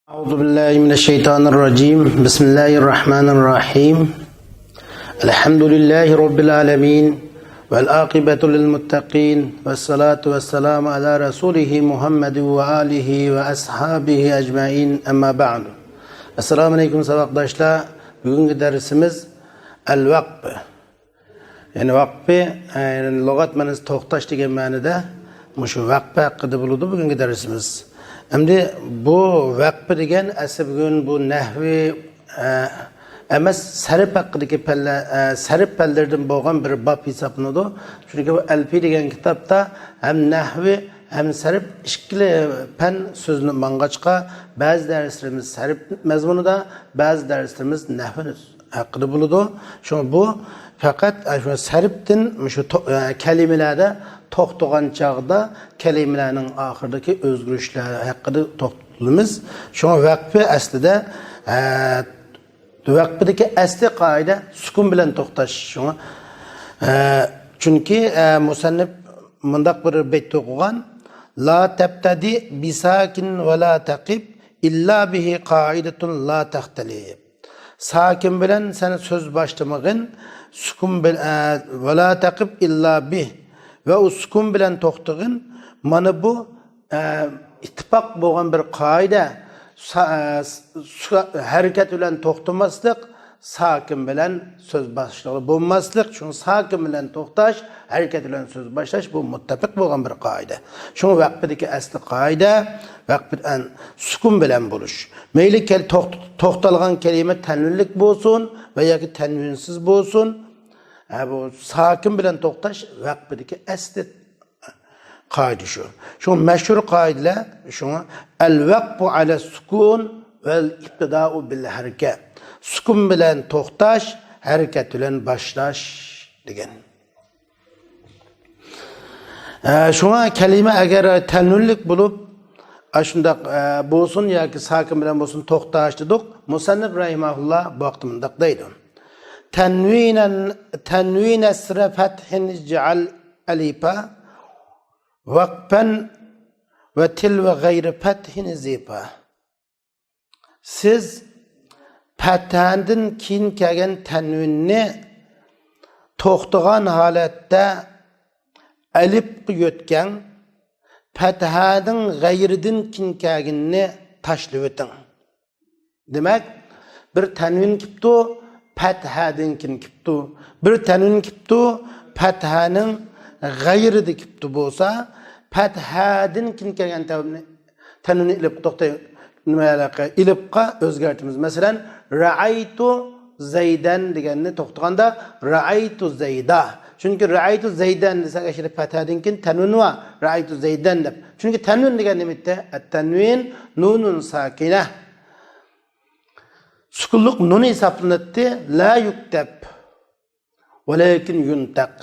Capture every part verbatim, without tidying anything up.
أعوذ بالله من الشيطان الرجيم. بسم الله الرحمن الرحيم. الحمد لله رب العالمين. والعاقبة للمتقين. والصلاة والسلام على رسوله محمد وآله وأصحابه أجمعين. أما بعد. السلام عليكم ساۋاقداشلار. بۈگۈنكى دەرسىمىز ئەل ۋەقپ. يەنى ۋەقپى، ئە، يەنى لۇغەت مەنىسى توختاش دېگەن مەنىدە مۇشۇ ۋەقپى ھەققىدە بولىدۇ بۈگۈنكى دەرسىمىز. ئەمدى بۇ ۋەقپى دېگەن ئەسلى بۈگۈن بۇ نەھۋى، ئە، ئەمەس، سەرپ ھەققىدىكى پەنلە-، ئە، سەرپ پەنلىرىدىن بولغان بىر باب ھېسابلىنىدۇ. چۈنكى بۇ ئەلپى دېگەن كىتابتا ھەم نەھۋى ھەم سەرپ ئىككىلا پەن سۆزنى ماڭغاچقا، بەزى دەرسلىرىمىز سەرپ مەزمۇنىدا، بەزى دەرسلىرىمىز نەھۋى ھەققىدە بولىدۇ. شۇڭا بۇ پەقەت، ئە، شۇ سەرپتىن مۇشۇ تو-، ئە، كەلىمىلەردە توختىغان چاغدا كەلىمىلەرنىڭ ئاخىرىدىكى ئۆزگىرىشلەر ھەققىدە توختىلىمىز. شۇڭا ۋەقپى ئەسلىدە، ئە، ۋەقپىدىكى ئەسلى قائىدە سۈكۈن بىلەن توختاش. شۇڭا، ئە، چۈنكى، ئە، مۇسەننىپ مۇنداق بىر بەيت ئوقۇغان: لا تبتدئ بساكن ولا تقف إلا به قاعدة لا تختلف. ساكىن بىلەن سەن سۆز باشلىمىغىن، سۈكۈن بىل-، ئە، ۋەلا تەقىپ ئىللا بىھ، ۋە ئۇ سۈكۈن بىلەن توختىغىن. مانا بۇ، ئە، ئىتتىپاق بولغان بىر قائىدە. سا-، ئە، س-، سا-، ھەرىكەت بىلەن توختىماسلىق، ساكىن بىلەن سۆز باشلىغىلى بولماسلىق. شۇڭا ساكىن بىلەن توختاش، ھەرىكەت بىلەن سۆز باشلاش، بۇ مۇتتەپىق بولغان بىر قائىدە. شۇڭا ۋەقپىدىكى ئەسلى قائىدە، ۋەقپىدە ئەن-، سۈكۈن بىلەن بولۇش. مەيلى كەل-، توخت-، توختالغان كەلىمە تەنۋىنلىك بولسۇن ۋە ياكى تەنۋىنسىز بولسۇن. ھە، بۇ ساكىن بىلەن توختاش ۋەقپىدىكى ئەسلى قائىدە شۇ. شۇڭا مەشھۇر قائىدىلەر، شۇڭا ئەل ۋەقپۇ ئەلە سۈكۈن ۋەل ئىبتىدائۇ بىل ھەرىكە. سۈكۈن بىلەن توختاش، ھەرىكەت بىلەن باشلاش دېگەن. ئە، شۇڭا كەلىمە ئەگەر تەنۋىنلىك بولۇپ، ئاشۇنداق، ئە، بولسۇن ياكى ساكىن بىلەن بولسۇن، توختاش دېدۇق. مۇسەننىپ رەھىمەھۇللا بۇ ھەقتە مۇنداق دەيدۇ: تەنۋىنەن، تەنۋىنەسرە فەتھىن جەئەل ئەلىپا، ۋەقپەن ۋە تىلۋە غەيرى فەتھىن زىپا. سىز پەتھەدىن كېيىن كەلگەن تەنۋىننى توختىغان ھالەتتە ئەلىپقا يۆتكەڭ، پەتھەنىڭ غەيرىدىن كېيىن كەلگىنىنى تاشلىۋېتىڭ. دېمەك، بىر تەنۋىن كېپتۇ، پەتھەدىن كېيىن كېپتۇ. بىر تەنۋىن كېپتۇ، پەتھەنىڭ غەيرىدە كېپتۇ بولسا، پەتھەدىن كېيىن كەلگەن تەنۋىننى تەنۋىننى ئېلىپ توختاي، نېمە، ئېلىپقا ئۆزگەرتىمىز. مەسىلەن، رەئەيتۇ زەيدەن دېگەننى توختىغاندا رەئەيتۇ زەيدا. چۈنكى رەئەيتۇ زەيدەن دېسەك، ئەشىرە پەتھەدىن كېيىن تەنۋىن بار. رەئەيتۇ زەيدەن دەپ. چۈنكى تەنۋىن دېگەن نېمە ئىدى؟ ئەتتەنۋىن نۇنۇن ساكىنە. سۈكۈنلۈك نۇن ھېسابلىناتتى. لا يۇكتەب. ۋەلەكىن يۇنتەق.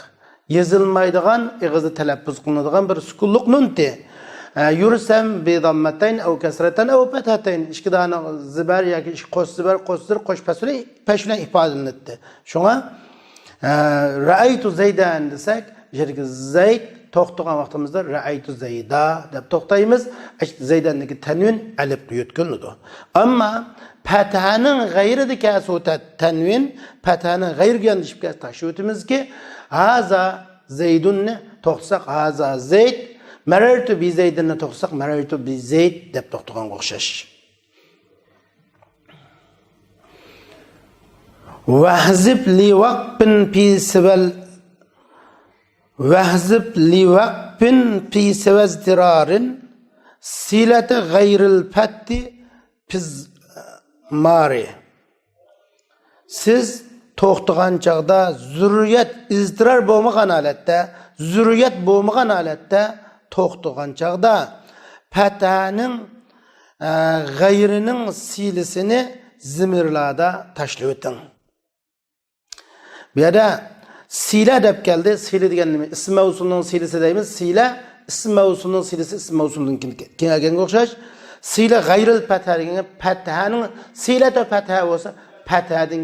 يېزىلمايدىغان، ئېغىزدا تەلەپپۇز قىلىنىدىغان بىر سۈكۈنلۈك نۇنتى. ئە، يۇرسەم بىداممەتەين ئەۋ كەسرەتەن ئەۋ پەتھەتەين. ئىككى دانە زىبەر ياكى ئىككى قوش زىبەر، قوش زىر، قوش پەس بىلەن، پەش بىلەن ئىپادىلىنەتتى. شۇڭا، ئە، رەئەيتۇ زەيدەن دېسەك، يەردىكى زەيد توختىغان ۋاقتىمىزدا رەئەيتۇ زەيدا دەپ توختايمىز. زەيدەندىكى تەنۋىن ئەلىپقە يۆتكىلىنىدۇ. ئەمما پەتھەنىڭ غەيرىدە كەلسە ئۇ تە-، تەنۋىن، پەتھەنىڭ غەيرىگە ياندىشىپ كەلسە تاشلىۋېتىمىزكى، ھازا زەيدۇننى توختىساق، ھازا زەيد، مەرەرتۇ بى زەيدىننى توختىساق، مەرەرتۇ بى زەيد دەپ توختىغانغا ئوخشاش. ۋەھزىب لىۋەقپىن پى سىۋەل، ۋەھزىب لىۋەقپىن پى سىۋەزتىرارىن سىلەتە غەيرىل پەتتى پىز مارى. سىز توختىغان چاغدا زۆرۈرىيەت ئىزتىرار بولمىغان ھالەتتە، زۆرۈرىيەت بولمىغان ھالەتتە توختىغان چاغدا پەتھەنىڭ، ئە، غەيرىنىڭ سىلىسىنى زىمىرلاردا تاشلىۋېتىڭ. بۇ يەردە سىلە دەپ كەلدى. سىلە دېگەن نېمە؟ ئىسىم مەۋسۇلنىڭ سىلىسى دەيمىز. سىلە ئىسىم مەۋسۇلنىڭ سىلىسى، ئىسىم مەۋسۇلدىن كېيىن كېلىنگەنگە ئوخشاش. سىلە غەيرىل پەتھە دېگەن پەتھەنىڭ، سىلە دە پەتھە بولسا، پەتھەدىن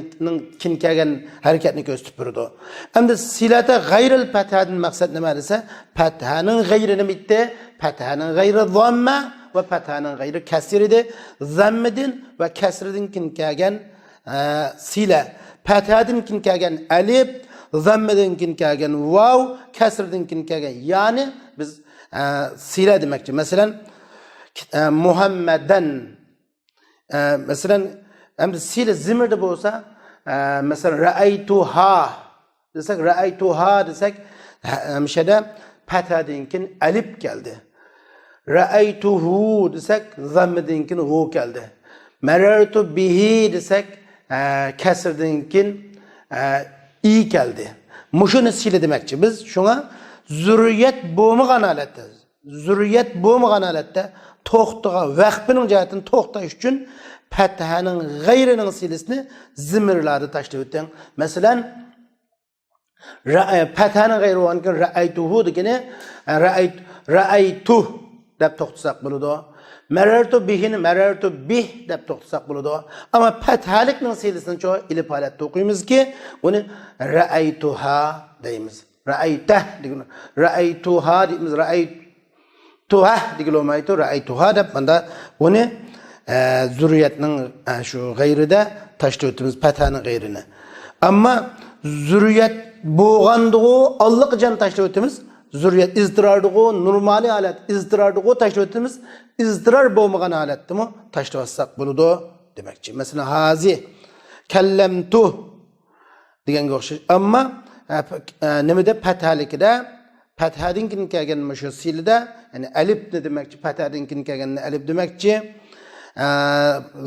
كېيىن كەلگەن ھەرىكەتنى كۆرسىتىپ بېرىدۇ. ئەمدى سىلەتە غەيرىل پەتھەدىن مەقسەت نېمە دېسە، پەتھەنىڭ غەيرى نېمە ئىدى؟ پەتھەنىڭ غەيرى زاممە، ۋە پەتھەنىڭ غەيرى كەسىر ئىدى. زەممىدىن ۋە كەسرىدىن كېيىن كەلگەن، ئە، سىلە. پەتھەدىن كېيىن كەلگەن ئەلىپ، زەممىدىن كېيىن كەلگەن ۋاۋ، كەسرىدىن كېيىن كەلگەن يانى بىز، ئە، سىلە دېمەكچى. مەسىلەن، ئە، مۇھەممەدەن. ئە، مەسىلەن، ئەمدى سىلە زىمىردە بولسا، ئە، مەسىلەن، رەئەيتۇھا دېسەك، رەئەيتۇھا دېسەك، ھە، مۇشەدە پەتھەدىن كېيىن ئەلىپ كەلدى. رەئەيتۇھۇ دېسەك، زەممىدىن كېيىن ھۇ كەلدى. مەرەرتۇ بىھى دېسەك، ئە، كەسىردىن كېيىن، ئە، ئى كەلدى. مۇشۇنى سىلە دېمەكچى بىز. شۇڭا زۇررىيەت بولمىغان ھالەتتە، زۇررىيەت بولمىغان ھالەتتە توختىغا، ۋەخپىنىڭ جەھەتتىن توختاش ئۈچۈن پەتھەنىڭ غەيرىنىڭ سىلىسىنى زىمىرلاردا تاشلىۋېتىڭ. مەسىلەن، رە-، پەتھەنىڭ غەيرى بولغاندىكىن رەئەيتۇھۇ دېگىنى، رەئەيت-، رەئەيتۇ دەپ توختىساق بولىدۇ. مەرەرتۇ بىھىنى مەرەرتۇ بىھ دەپ توختىساق بولىدۇ. ئەمما پەتھەلىكنىڭ سىلىسىنى چوڭ ئېلىپ ھالەتتە ئوقۇيمىزكى، ئۇنى رەئەيتۇھا دەيمىز. رەئەيتە دېگىنى، رەئەيتۇھا دەيمىز، رەئەيتۇھە دېگىلى بولمايدۇ، رەئەيتۇھا دەپ ماندا ئۇنى، ئە، زۇررىيەتنىڭ، ئە، شۇ غەيرىدە تاشلىۋېتىمىز، پەتھەنىڭ غەيرىنى. ئەمما زۇررىيەت بولغاندىغۇ، ئاللىقاچان تاشلىۋېتىمىز. زۇررىيەت ئىزتىراردىغۇ، نورمالىي ھالەت ئىزتىراردىغۇ تاشلىۋېتىمىز. ئىزتىرار بولمىغان ھالەتتىمۇ تاشلىۋەتسەك بولىدۇ دېمەكچى. مەسىلەن، ھازى، كەللەمتۇ دېگەنگە ئوخشاش. ئەمما، ئە، پ-، ئە، نېمىدە پەتھەلىكىدە، پەتھەدىن كېيىن كەلگەن مۇشۇ سىلىدە، يەنى ئەلىپنى دېمەكچى، پەتھەدىن كېيىن كەلگەننى ئەلىپ دېمەكچى. ئە،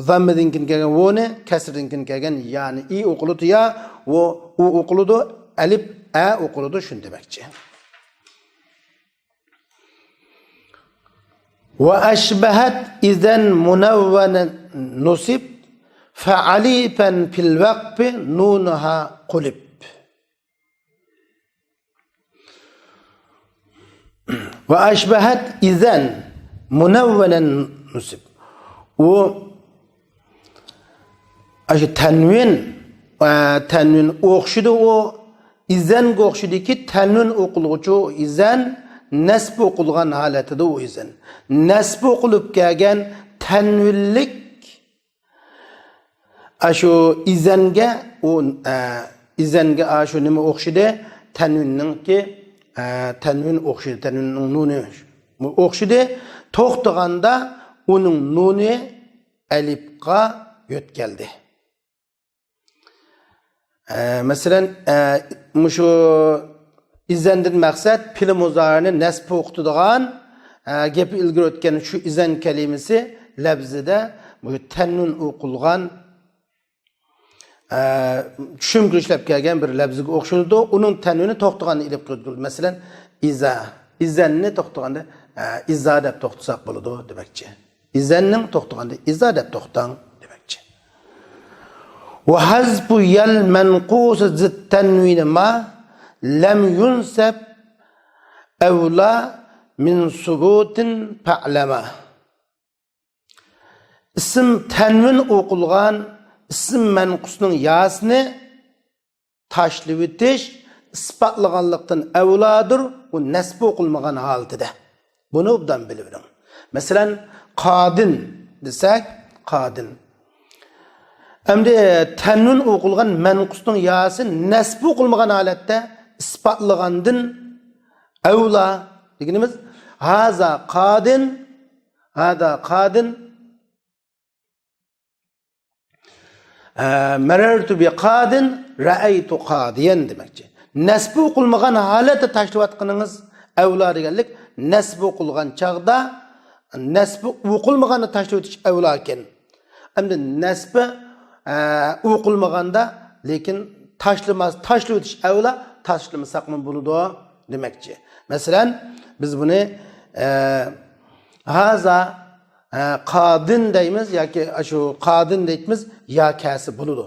زاممىدىن كېيىن كەلگەن ۋونى، كەسىردىن كېيىن كەلگەن يانى ئى ئوقۇلىدۇ يا، ۋو، ئۇ ئوقۇلىدۇ، ئەلىپ، ئە ئوقۇلىدۇ، شۇنى دېمەكچى. وأشبهت إذا منونا نصب، فألفا في الوقف نونها قلب. وأشبهت إذا منونا نصب. ئۇ ئاشۇ تەنۋىن، ئە، تەنۋىن ئوخشىدى ئۇ. ئىزەنگە ئوخشىدىكى تەنۋىن ئوقۇلغۇچى ئۇ ئىزەن، نەسب ئوقۇلغان ھالەتىدە ئۇ ئىزەن. نەسب ئوقۇلۇپ كەلگەن تەنۋىنلىك ئاشۇ ئىزەنگە ئۇ، ئە، ئىزەنگە ئاشۇ نېمە ئوخشىدى؟ تەنۋىننىڭكى، ئە، تەنۋىن ئوخشىدى. تەنۋىننىڭ نۇنى ئوخشىدى. توختىغاندا ئۇنىڭ نۇنى ئەلىپقا يۆتكەلدى. ئە، مەسىلەن، ئە، مۇشۇ ئىزەندىن مەقسەت پېئىل مۇزارىنى نەسبە ئوقۇتىدىغان، ئە، گېپى ئىلگىرى ئۆتكەن شۇ ئىزەن كەلىمىسى لەپزىدە مۇشۇ تەنۋىن ئوقۇلغان، ئە، چۈشۈمكە ئىشلەپ كەلگەن بىر لەپزىگە ئوخشىلىدۇ. ئۇنىڭ تەنۋىنى توختىغاندا ئېلىپ قويۇلىدۇ. مەسىلەن، ئىزا. ئىزەننى توختىغاندا، ئە، ئىزا دەپ توختىساق بولىدۇ دېمەكچى. ئىزەننىڭ توختىغاندا ئىزا دەپ توختاڭ دېمەكچى. وحذف يا المنقوص ذي التنوين ما لم ينصب أولى من ثبوت فاعلما. ئىسىم تەنۋىن ئوقۇلغان ئىسىم مەنقۇسنىڭ ياسىنى تاشلىۋېتىش ئىسپاتلىغانلىقتىن ئەۋلادۇر، ئۇ نەسبى ئوقۇلمىغان ھالىتىدە. بۇنى ئوبدان بىلىۋېلىڭ. مەسىلەن، قادىن دېسەك، قادىن. ئەمدى تەنۋىن ئوقۇلغان مەنقۇسنىڭ ياسى نەسبى ئوقۇلمىغان ھالەتتە ئىسپاتلىغاندىن ئەۋلا دېگىنىمىز، ھازا قادىن، ھازا قادىن، ئە، مەرەرتۇ بى قادىن، رەئەيتۇ قادىيەن دېمەكچى. نەسبى ئوقۇلمىغان ھالەتتە تاشلىۋاتقىنىڭىز ئەۋلا دېگەنلىك، نەسبى ئوقۇلغان چاغدا، نەسبى ئوقۇلمىغاندا تاشلىۋېتىش ئەۋلاكەن. ئەمدى نەسبى، ئە، ئوقۇلمىغاندا، لېكىن تاشلىماس، تاشلىۋېتىش ئەۋلا، تاشلىمىساقمۇ بولىدۇ دېمەكچى. مەسىلەن، بىز بۇنى، ئە، ھازا، ئە، قادىن دەيمىز ياكى ئاشۇ قادىن دەيمىز، يا كەسى بولىدۇ.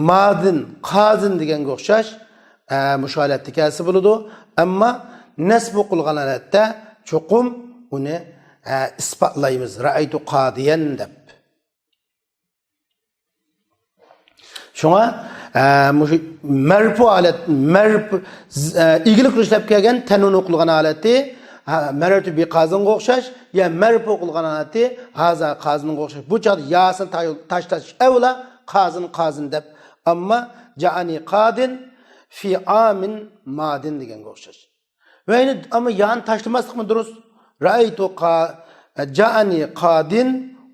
مادىن، قازىن دېگەنگە ئوخشاش، ئە، مۇشۇ ھالەتتە كەسى بولىدۇ. ئەمما نەسب ئوقۇلغان ھالەتتە چوقۇم ئۇنى، ئە، ئىسپاتلايمىز. رەئەيتۇ قادىيەن دەپ. شۇڭا، ئە، مۇشۇ مەرپۇ ھالەت، مەرپ-، ز-، ئە، ئىگىلىك ئىشلەپ كەلگەن تەنۋىن ئوقۇلغان ھالىتى، ھە، مەرەرتۇ بى قازىنغا ئوخشاش، يا مەرفۇ قىلغان ھالىتى ھازا قازىنغا ئوخشاش. بۇ چاغدا ياسىنى تا-، تاشلاش ئەۋلا، قازىن، قازىن دەپ. ئەمما جائەنى قادىن فى ئامىن مادىن دېگەنگە ئوخشاش. ۋە يەنە ئەمما يانى تاشلىماسلىقمۇ دۇرۇس. رەئەيتۇ قا-، جائەنى قادىن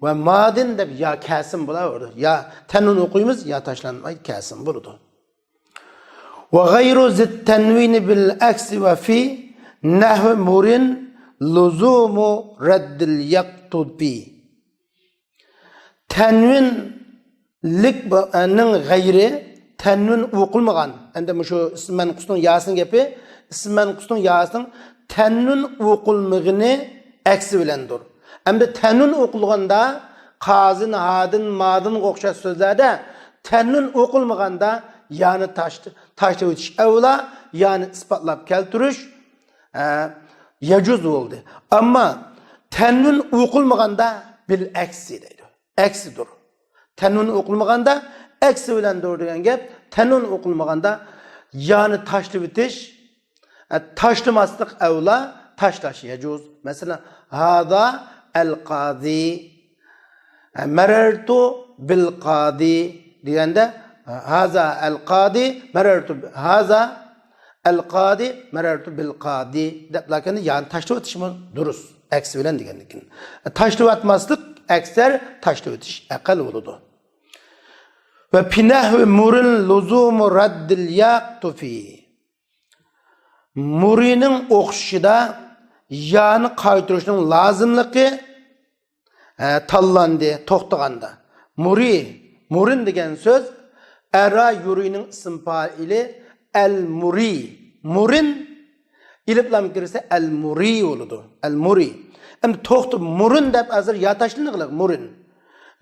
ۋە مادىن دەپ يا كەلسىمۇ بولاۋېرىدۇ. يا تەنۋىن ئوقۇيمىز، يا تاشلانماي كەلسىمۇ بولىدۇ. وغير ذي التنوين بالعكس وفي نحو مر لزوم رد اليقطب. تەنۋىنلىك بۇ، ئە، نىڭ غەيرى، تەنۋىن ئوقۇلمىغان. ئەمدى مۇشۇ ئىسىم مەنقۇسنىڭ ياسىنىڭ گېپى، ئىسىم مەنقۇسنىڭ ياسىنىڭ تەنۋىن ئوقۇلمىغىنى ئەكسى بىلەندۇر. ئەمدى تەنۋىن ئوقۇلغاندا قازىن، ھادىن، مادىنغا ئوخشاش سۆزلەردە تەنۋىن ئوقۇلمىغاندا يانى تاش-، تاشلىۋېتىش ئەۋلا، يانى ئىسپاتلاپ كەلتۈرۈش، ئە، يەجۇز بولدى. ئەمما تەنۋىن ئوقۇلمىغاندا بىل ئەكسى دەيدۇ. ئەكسىدۇر. تەنۋىن ئوقۇلمىغاندا ئەكسى بىلەندۇر دېگەن گەپ، تەنۋىن ئوقۇلمىغاندا يانى تاشلىۋېتىش، ئە، تاشلىماسلىق ئەۋلا، تاشلاش يەجۇز. مەسىلەن، ھازا ئەل قازى، ئە، مەرەرتۇ بىل قازى دېگەندە، ھازا ئەل قازى، مەرەرتۇ، ھازا ئەل قازى، مەرەرتۇ بىل قازى دەپ لەكىن يانى تاشلىۋېتىشمۇ دۇرۇس. ئەكسى بىلەن دېگەندىكىن. تاشلىۋەتمەسلىك ئەكسەر، تاشلىۋېتىش ئەقەل بولىدۇ. ۋە في نحو مر لزوم رد اليقطب. مۇرىنىڭ ئوخشىشىدا يانى قايتۇرۇشنىڭ لازىملىقى، ئە، تاللاندى، توختىغاندا. مۇرى، مۇرىن دېگەن سۆز ئەرا يۇرىنىڭ ئىسىم پائىلى ئەل مۇرى. مۇرىن ئېلىپ لام كىرسە ئەل مۇرى بولىدۇ. ئەل مۇرى. ئەمدى توختى، مۇرىن دەپ ھازىر يا تاشلىنىغلىق، مۇرىن.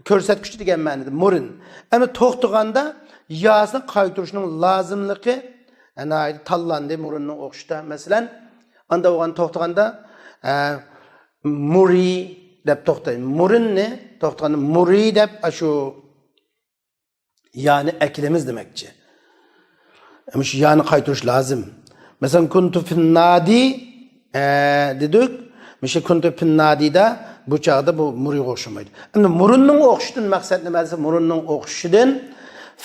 كۆرسەتكۈچى دېگەن مەنىدە مۇرىن. ئەمدى توختىغاندا ياسىنى قايتۇرۇشنىڭ لازىملىقى، ئە، ناھايىتى تاللاندى مۇرىننىڭ ئوخشىشىدا. مەسىلەن، ئاندا بولغان توختىغاندا، ئە، مۇرى دەپ توختايدۇ. مۇرىننى توختىغاندا مۇرى دەپ ئاشۇ يانى ئەكىلىمىز دېمەكچى. مۇشۇ يانى قايتۇرۇش لازىم. مەسىلەن، كۇنتۇ فىن نادى، ئە، دېدۇق. مۇشۇ كۇنتۇ فىن نادىدا بۇ چاغدا بۇ مۇرىغا ئوخشىمايدۇ. ئەمدى مۇرۇننىڭ ئوخشىشىدىن مەقسەت نېمە دېسە، مۇرۇننىڭ ئوخشىشىدىن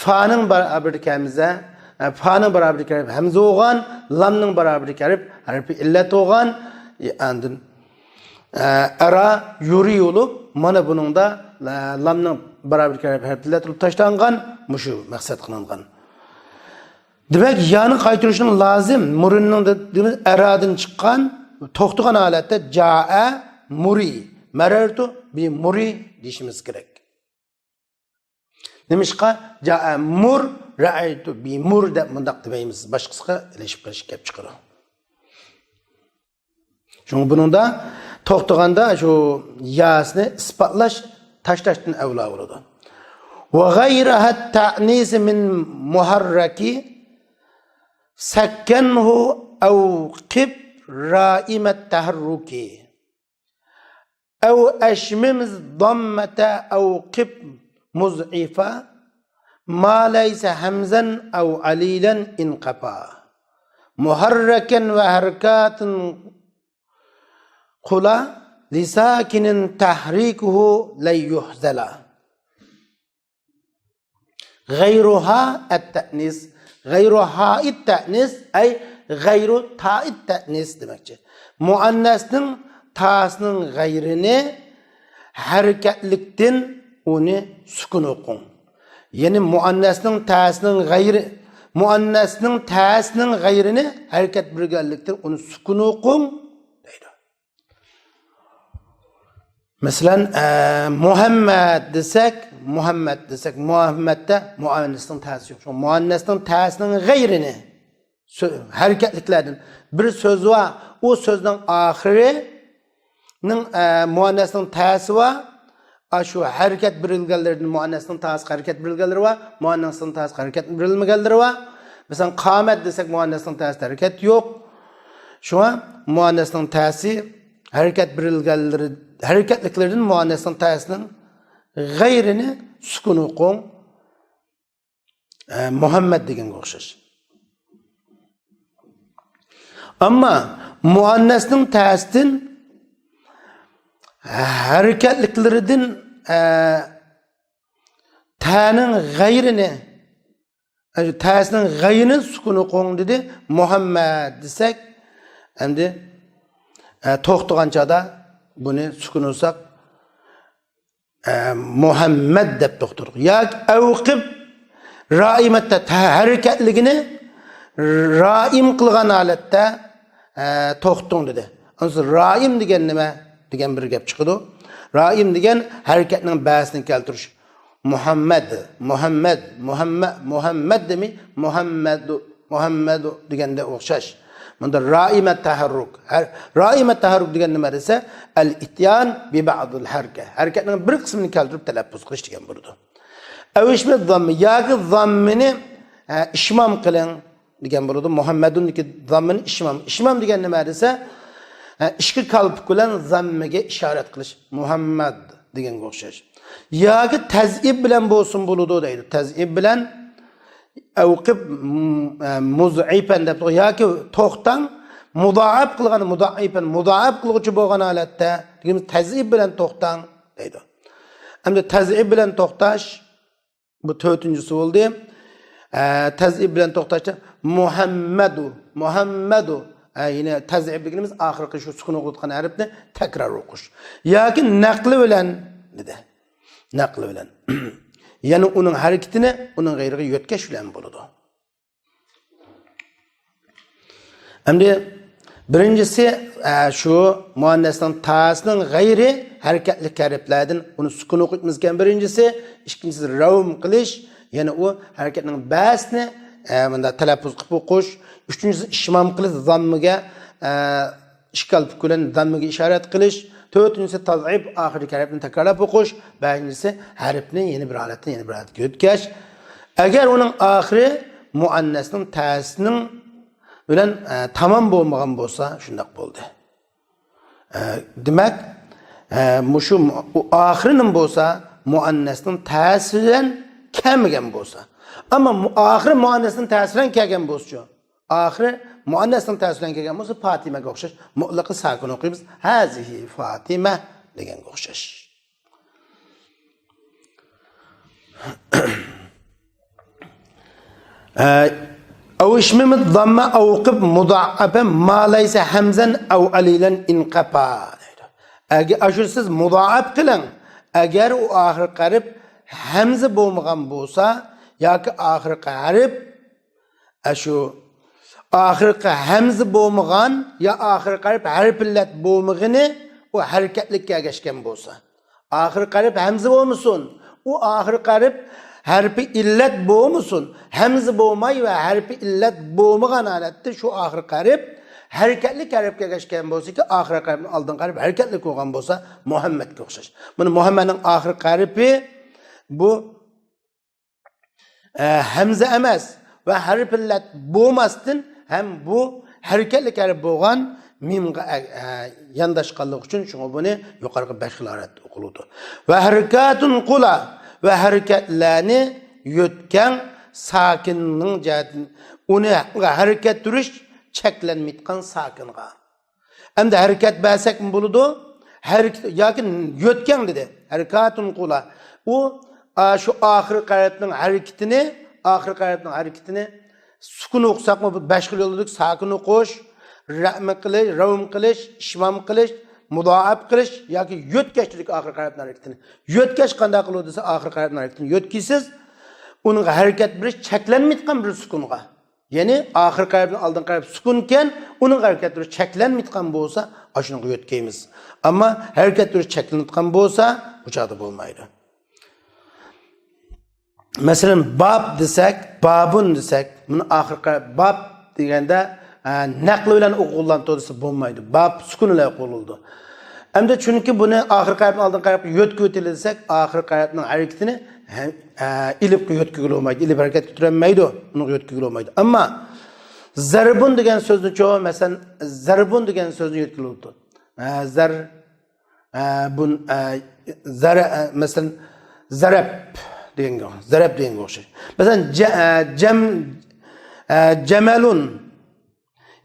فانىڭ بارابىرىدىكى ھەمزە، ئە، فانىڭ بارابىرىدىكى ھەرپ ھەمزە بولغان، لامنىڭ بارابىرىدىكى ھەرپ ھەرپى ئىللەت بولغان، ئاندىن ئە، ئەرا يۇرى بولۇپ، مانا بۇنىڭدا، ئە، لامنىڭ بارابىر كەلگەن ھەرپلەر تۇرۇپ تاشلانغان، مۇشۇ مەقسەت قىلىنغان. دېمەك، يانى قايتۇرۇشنىڭ لازىم، مۇرىننىڭ دە-، دېمەك، ئەرادىن چىققان، توختىغان ھالەتتە جائە مۇرى، مەرەرتۇ بى مۇرى دېيىشىمىز كېرەك. نېمىشقا؟ جائە مۇر، رەئەيتۇ بى مۇر دەپ مۇنداق دېمەيمىز. باشقىسىغا ئېلىشىپ قېلىش كەپ چىقىدۇ. شۇڭا بۇنىڭدا توختىغاندا شۇ ياسىنى ئىسپاتلاش تاشلاشتىن ئەۋلا بولىدۇ. وغيرها التأنيث من محرك سكنه أو قف رائم التحرك. أو أشمم الضمة أو قف مضعفا ما ليس همزا أو عليلا انقفا. محركا وحركات قلا لساكن تحريكه لن يحذلا. غەيرۇھا ئەتتەئنىس. غەيرۇھائىت تەئنىس، ئەي غەيرۇ تائىت تەئنىس دېمەكچى. مۇئەننەسنىڭ تاسىنىڭ غەيرىنى ھەرىكەتلىكتىن ئۇنى سۈكۈن ئوقۇڭ. يەنى مۇئەننەسنىڭ تاسىنىڭ غەيرى، مۇئەننەسنىڭ تاسىنىڭ غەيرىنى ھەرىكەت بىرگەنلىكتىن ئۇنى سۈكۈن ئوقۇڭ دەيدۇ. مەسىلەن، ئە، مۇھەممەد دېسەك، مۇھەممەد دېسەك، مۇھەممەدتە مۇئەننەسنىڭ تەسى يوق. شۇڭا مۇئەننەسنىڭ تەسىنىڭ غەيرىنى، سۆ-، ھەرىكەتلىكلەردىن بىر سۆز بار، ئۇ سۆزنىڭ ئاخىرىنىڭ، ئە، مۇئەننەسنىڭ تەسى بار، ئاشۇ ھەرىكەت بېرىلگەنلىرىدىن مۇئەننەسنىڭ تاسىغا ھەرىكەت بېرىلگەنلىرى بار، مۇئەننەسنىڭ تاسىغا ھەرىكەت بېرىلمىگەنلىرى بار. مەسىلەن، قامەت دېسەك، مۇئەننەسنىڭ تاسىدا ھەرىكەت يوق. شۇڭا مۇئەننەسنىڭ تاسى ھەرىكەت بېرىلگەنلىرى، ھەرىكەتلىكلىرىدىن مۇئەننەسنىڭ تاسىنىڭ غەيرىنى سۈكۈن ئوقۇڭ. ئە، مۇھەممەد دېگەنگە ئوخشاش. ئەمما مۇئەننەسنىڭ تەسىدىن ھەرىكەتلىكلىرىدىن، ئە، تەنىڭ غەيرىنى، ئە، تەسىنىڭ غەيرىنى سۈكۈن ئوقۇڭ دېدى. مۇھەممەد دېسەك، ئەمدى، ئە، توختىغان چاغدا بۇنى سۈكۈن ئوقۇساق، ئە، مۇھەممەد دەپ توختىدۇق. ياكى ئەۋقىپ رائىمەتتە ھەرىكەتلىكىنى رائىم قىلغان ھالەتتە، ئە، توختىڭ دېدى. ئانسى رائىم دېگەن نېمە؟ دېگەن بىر گەپ چىقىدۇ. رائىم دېگەن ھەرىكەتنىڭ بەسىنى كەلتۈرۈش. مۇھەممەد، مۇھەممەد، مۇھەممە-، مۇھەممەد دېمەي، مۇھەممەدۇ، مۇھەممەدۇ دېگەندە ئوخشاش. بۇندا رائىمەت تەھەررۇك. ھەر، رائىمەت تەھەررۇك دېگەن نېمە دېسە، ئەل ئىتيان بى بەئدىل ھەرىكە. ھەرىكەتنىڭ بىر قىسمىنى كەلتۈرۈپ تەلەپپۇز قىلىش دېگەن بولىدۇ. ئەۋ ئىشمە زاممە، ياكى زاممىنى، ئە، ئىشمام قىلىڭ دېگەن بولىدۇ. مۇھەممەدۇندىكى زاممىنى ئىشمام. ئىشمام دېگەن نېمە دېسە، ئە، ئىككى كالپۇك بىلەن زاممىگە ئىشارەت قىلىش. مۇھەممەد دېگەنگە ئوخشاش. ياكى تەزئىب بىلەن بولسۇن بولىدۇ دەيدۇ. تەزئىب بىلەن ئەۋقىپ، م-، ئە، مۇزئىپەن دەپ، ياكى توختاڭ، مۇدائەپ قىلغان، مۇدائىپەن، مۇدائەپ قىلغۇچى بولغان ھالەتتە، دېگىنىمىز تەزئىب بىلەن توختاڭ دەيدۇ. ئەمدى تەزئىب بىلەن توختاش، بۇ تۆتىنچىسى بولدى. ئە، تەزئىب بىلەن توختاشتا مۇھەممەدۇ، مۇھەممەدۇ. ئە، يەنە تەزئىب دېگىنىمىز ئاخىرقى شۇ سۈكۈن ئوقۇلغان ھەرپنى تەكرار ئوقۇش. ياكى نەقلى بىلەن دېدى. نەقلى بىلەن. يەنى ئۇنىڭ ھەرىكىتىنى ئۇنىڭ غەيرىگە يۆتكەش بىلەن بولىدۇ. ئەمدى بىرىنچىسى، ئە، شۇ مۇئەننەسنىڭ تاسىنىڭ غەيرى ھەرىكەتلىك ھەرپلەردىن ئۇنى سۈكۈن ئوقۇيمىزكەن بىرىنچىسى. ئىككىنچىسى رەۋم قىلىش، يەنى ئۇ ھەرىكەتنىڭ بەسىنى، ئە، مۇنداق تەلەپپۇز قىلىپ ئوقۇش. ئۈچىنچىسى ئىشمام قىلىش، زاممىگە، ئە، ئىككى كالپۇك بىلەن زاممىگە ئىشارەت قىلىش. تۆتىنچىسى تەزئىب، ئاخىرىدىكى ھەرپنى تەكرارلاپ ئوقۇش. بەشىنچىسى ھەرپنى يەنە بىر ھالەتتىن يەنە بىر ھالەتكە يۆتكەش. ئەگەر ئۇنىڭ ئاخىرى مۇئەننەسنىڭ تەسىنىڭ بىلەن، ئە، تامام بولمىغان بولسا، شۇنداق بولدى. ئە، دېمەك، ئە، مۇشۇ مۇ-، ئۇ ئاخىرى نېمە بولسا، مۇئەننەسنىڭ تەسى بىلەن كەلمىگەن بولسا. ئەمما مۇ-، ئاخىرى مۇئەننەسنىڭ تەسى بىلەن كەلگەن بولسىچۇ؟ ئاخىرى مۇئەننەسنىڭ تەسى بىلەن كەلگەن بولسا، پاتىمەگە ئوخشاش مۇتلەقى ساكىن ئوقۇيمىز. ھازىھى فاتىمە دېگەنگە ئوخشاش. ئە، ئەۋ ئىشمىمىت زاممە ئەۋقىپ مۇدائەپە ما لەيسە ھەمزەن ئەۋ ئەلىلەن ئىنقەپا دەيدۇ. ئەگەر ئاشۇ سىز مۇدائەپ قىلىڭ، ئەگەر ئۇ ئاخىرقى ھەرپ ھەمزە بولمىغان بولسا ياكى ئاخىرقى ھەرپ ئاشۇ ئاخىرقى ھەمزە بولمىغان يا ئاخىرقى ھەرپ ھەرپ ئىللەت بولمىغىنى ئۇ ھەرىكەتلىككە ئەگەشكەن بولسا. ئاخىرقى ھەرپ ھەمزە بولمىسۇن، ئۇ ئاخىرقى ھەرپ ھەرپى ئىللەت بولمىسۇن، ھەمزە بولماي ۋە ھەرپى ئىللەت بولمىغان ھالەتتە شۇ ئاخىرقى ھەرپ ھەرىكەتلىك ھەرپكە ئەگەشكەن بولسىكى، ئاخىرقى ھەرپنىڭ ئالدىنقى ھەرپ ھەرىكەتلىك بولغان بولسا، مۇھەممەدكە ئوخشاش. مانا مۇھەممەدنىڭ ئاخىرقى ھەرپى بۇ ئە، ھەمزە ئەمەس ۋە ھەرپ ئىللەت بولماستىن ھەم بۇ ھەرىكەتلىك ھەرپ بولغان مىمغا، ئە، ئە، يانداشقانلىقى ئۈچۈن شۇڭا بۇنى يۇقىرىقى بەش خىل ھالەتتە ئوقۇلىدۇ. ۋە ھەرىكاتۇن قۇلا ۋە ھەرىكەتلەرنى يۆتكەڭ ساكىننىڭ جەھەتىدىن ئۇنى ھەرىكەتلەندۈرۈش چەكلەنمەيدىغان ساكىنغا. ئەمدى ھەرىكەت بەرسەكمۇ بولىدۇ. ھەرىكەت ياكى يۆتكەڭ دېدى. ھەرىكاتۇن قۇلا. ئۇ، ئا، شۇ ئاخىرقى ھەرپنىڭ ھەرىكىتىنى، ئاخىرقى ھەرپنىڭ ھەرىكىتىنى سۈكۈن ئوقۇساقمۇ بۇ بەش خىل يولدىكى ساكىن ئوقۇش، رەم قىلىش، رەۋم قىلىش، ئىشمام قىلىش، مۇدائەپ قىلىش ياكى يۆتكەش دېدۇق ئاخىرقى ھەرپنىڭ ھەرىكىتىنى. يۆتكەش قانداق قىلىدۇ دېسە ئاخىرقى ھەرپنىڭ ھەرىكىتىنى يۆتكىسىز. ئۇنىڭغا ھەرىكەت بېرىش چەكلەنمەيدىغان بىر سۈكۈنغا. يەنى ئاخىرقى ھەرپنىڭ ئالدىنقى ھەرپ سۈكۈنكەن، ئۇنىڭ ھەرىكەت تۈرى چەكلەنمەيدىغان بولسا، ئاشۇنىڭغا يۆتكەيمىز. ئەمما ھەرىكەت تۈرى چەكلىنىدىغان بولسا، ئۇ چاغدا بولمايدۇ. مەسىلەن، باب دېسەك، بابۇن دېسەك، بۇنى ئاخىرقى باب دېگەندە، ئە، نەقلى بىلەن ئوقۇلغان دېسە بولمايدۇ. باب سۈكۈن بىلەن ئوقۇلىدۇ. ئەمدى چۈنكى بۇنى ئاخىرقى ھەرپنى ئالدىنقى ھەرپكە يۆتكىۋېتىلى دېسەك، ئاخىرقى ھەرپنىڭ ھەرىكىتىنى ھە-، ئە، ئېلىپقا يۆتكىگىلى بولمايدۇ. ئېلىپ ھەرىكەت كۆتۈرەلمەيدۇ. ئۇنىڭغا يۆتكىگىلى بولمايدۇ. ئەمما زەربۇن دېگەن سۆزنىچۇ، مەسىلەن، زەربۇن دېگەن سۆزنى يۆتكىلى بولىدۇ. ئە، زەر، ئە، بۇن، ئە، زەرە-، ئە، مەسىلەن، زەرەب دېگەنگە، زەرەب دېگەنگە ئوخشاش. مەسىلەن، جە-، ئە، جەم-، ئە، جەمەلۇن.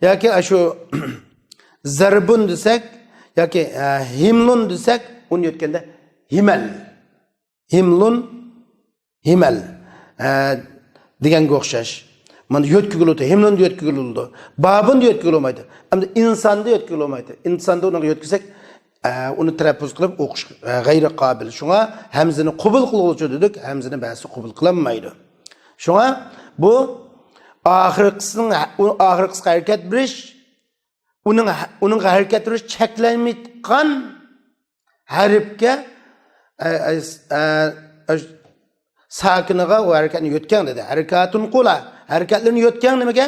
ياكى ئاشۇ، زەربۇن دېسەك ياكى، ئە، ھىملۇن دېسەك، ئۇنى يۆتكەندە ھىمەل. ھىملۇن، ھىمەل، ئە، دېگەنگە ئوخشاش. مانا يۆتكىگىلى بولىدۇ، ھىملۇندا يۆتكىگىلى بولىدۇ. بابۇندا يۆتكىگىلى بولمايدۇ. ئەمدى ئىنساندا يۆتكىگىلى بولمايدۇ. ئىنساندا ئۇنىڭغا يۆتكىسەك، ئە، ئۇنى تەلەپپۇز قىلىپ ئوقۇش، ئە، غەيرىي قابىل. شۇڭا ھەمزىنى قوبۇل قىلغۇچى دېدۇق، ھەمزىنى بەزىسى قوبۇل قىلالمايدۇ. شۇڭا بۇ ئاخىرقىسىنىڭ، ئۇ ئاخىرقىسىغا ھەرىكەت بېرىش، ئۇنىڭ، ئۇنىڭغا ھەرىكەت بېرىش چەكلەنمەيدىغان ھەرپكە، ئە، ئە، ئە، ئە، ساكىنىغا ئۇ ھەرىكەتنى يۆتكەڭ دېدى. ھەرىكاتۇن قۇلا. ھەرىكەتلىرىنى يۆتكەڭ نېمىگە؟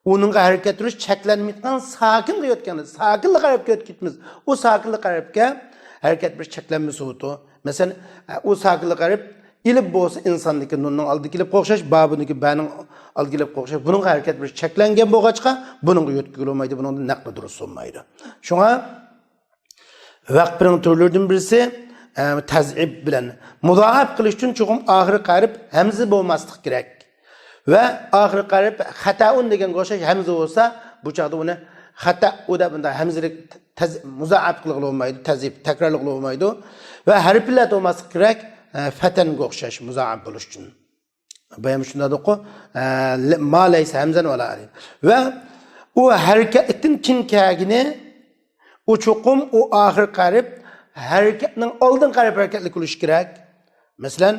ئۇنىڭغا ھەرىكەت بېرىش چەكلەنمەيدىغان ساكىنغا يۆتكەڭ دېدى. ساكىنلىق ھەرپكە يۆتكىتىمىز. ئۇ ساكىنلىق ھەرپكە ھەرىكەت بېرىش چەكلەنمىسى بولىدۇ. مەسىلەن، ئۇ ساكىنلىق ھەرپ ئېلىپ بولسا ئىنساندىكى نۇننىڭ ئالدىغا كېلىپ ئوخشاش، بابىنىڭكى بەنىڭ ئالدىغا كېلىپ ئوخشاش. بۇنىڭغا ھەرىكەت بېرىش چەكلەنگەن بولغاچقا، بۇنىڭغا يۆتكىگىلى بولمايدۇ، بۇنىڭدا نەقلى دۇرۇس بولمايدۇ. شۇڭا ۋەقپىنىڭ تۈرلىرىدىن بىرسى، ئە، تەزئىپ بىلەن. مۇزائەپ قىلىش ئۈچۈن چوقۇم ئاخىرقى ھەرپ ھەمزە بولماسلىق كېرەك. ۋە ئاخىرقى ھەرپ خەتەئۇن دېگەنگە ئوخشاش ھەمزە بولسا، بۇ چاغدا ئۇنى خەتەئۇ دەپ بۇنداق ھەمزىلىك تەز-، مۇزائەپ قىلغىلى بولمايدۇ، تەزئىپ، تەكرارلىغىلى بولمايدۇ. ۋە ھەرپىللەت بولماسلىق كېرەك، ئە، فەتەنگە ئوخشاش مۇزائەپ بولۇش ئۈچۈن. بايام شۇنداق دېدۇققۇ، ئە، لە-، ما لەيسە ھەمزەن ۋە لا ئەلىف. ۋە ئۇ ھەرىكەتلىكتىن كېيىن كەلگىنى، ئۇ چوقۇم ئۇ ئاخىرقى ھەرپ ھەرىكەتنىڭ ئالدىنقى ھەرپ ھەرىكەتلىك بولۇشى كېرەك. مەسىلەن،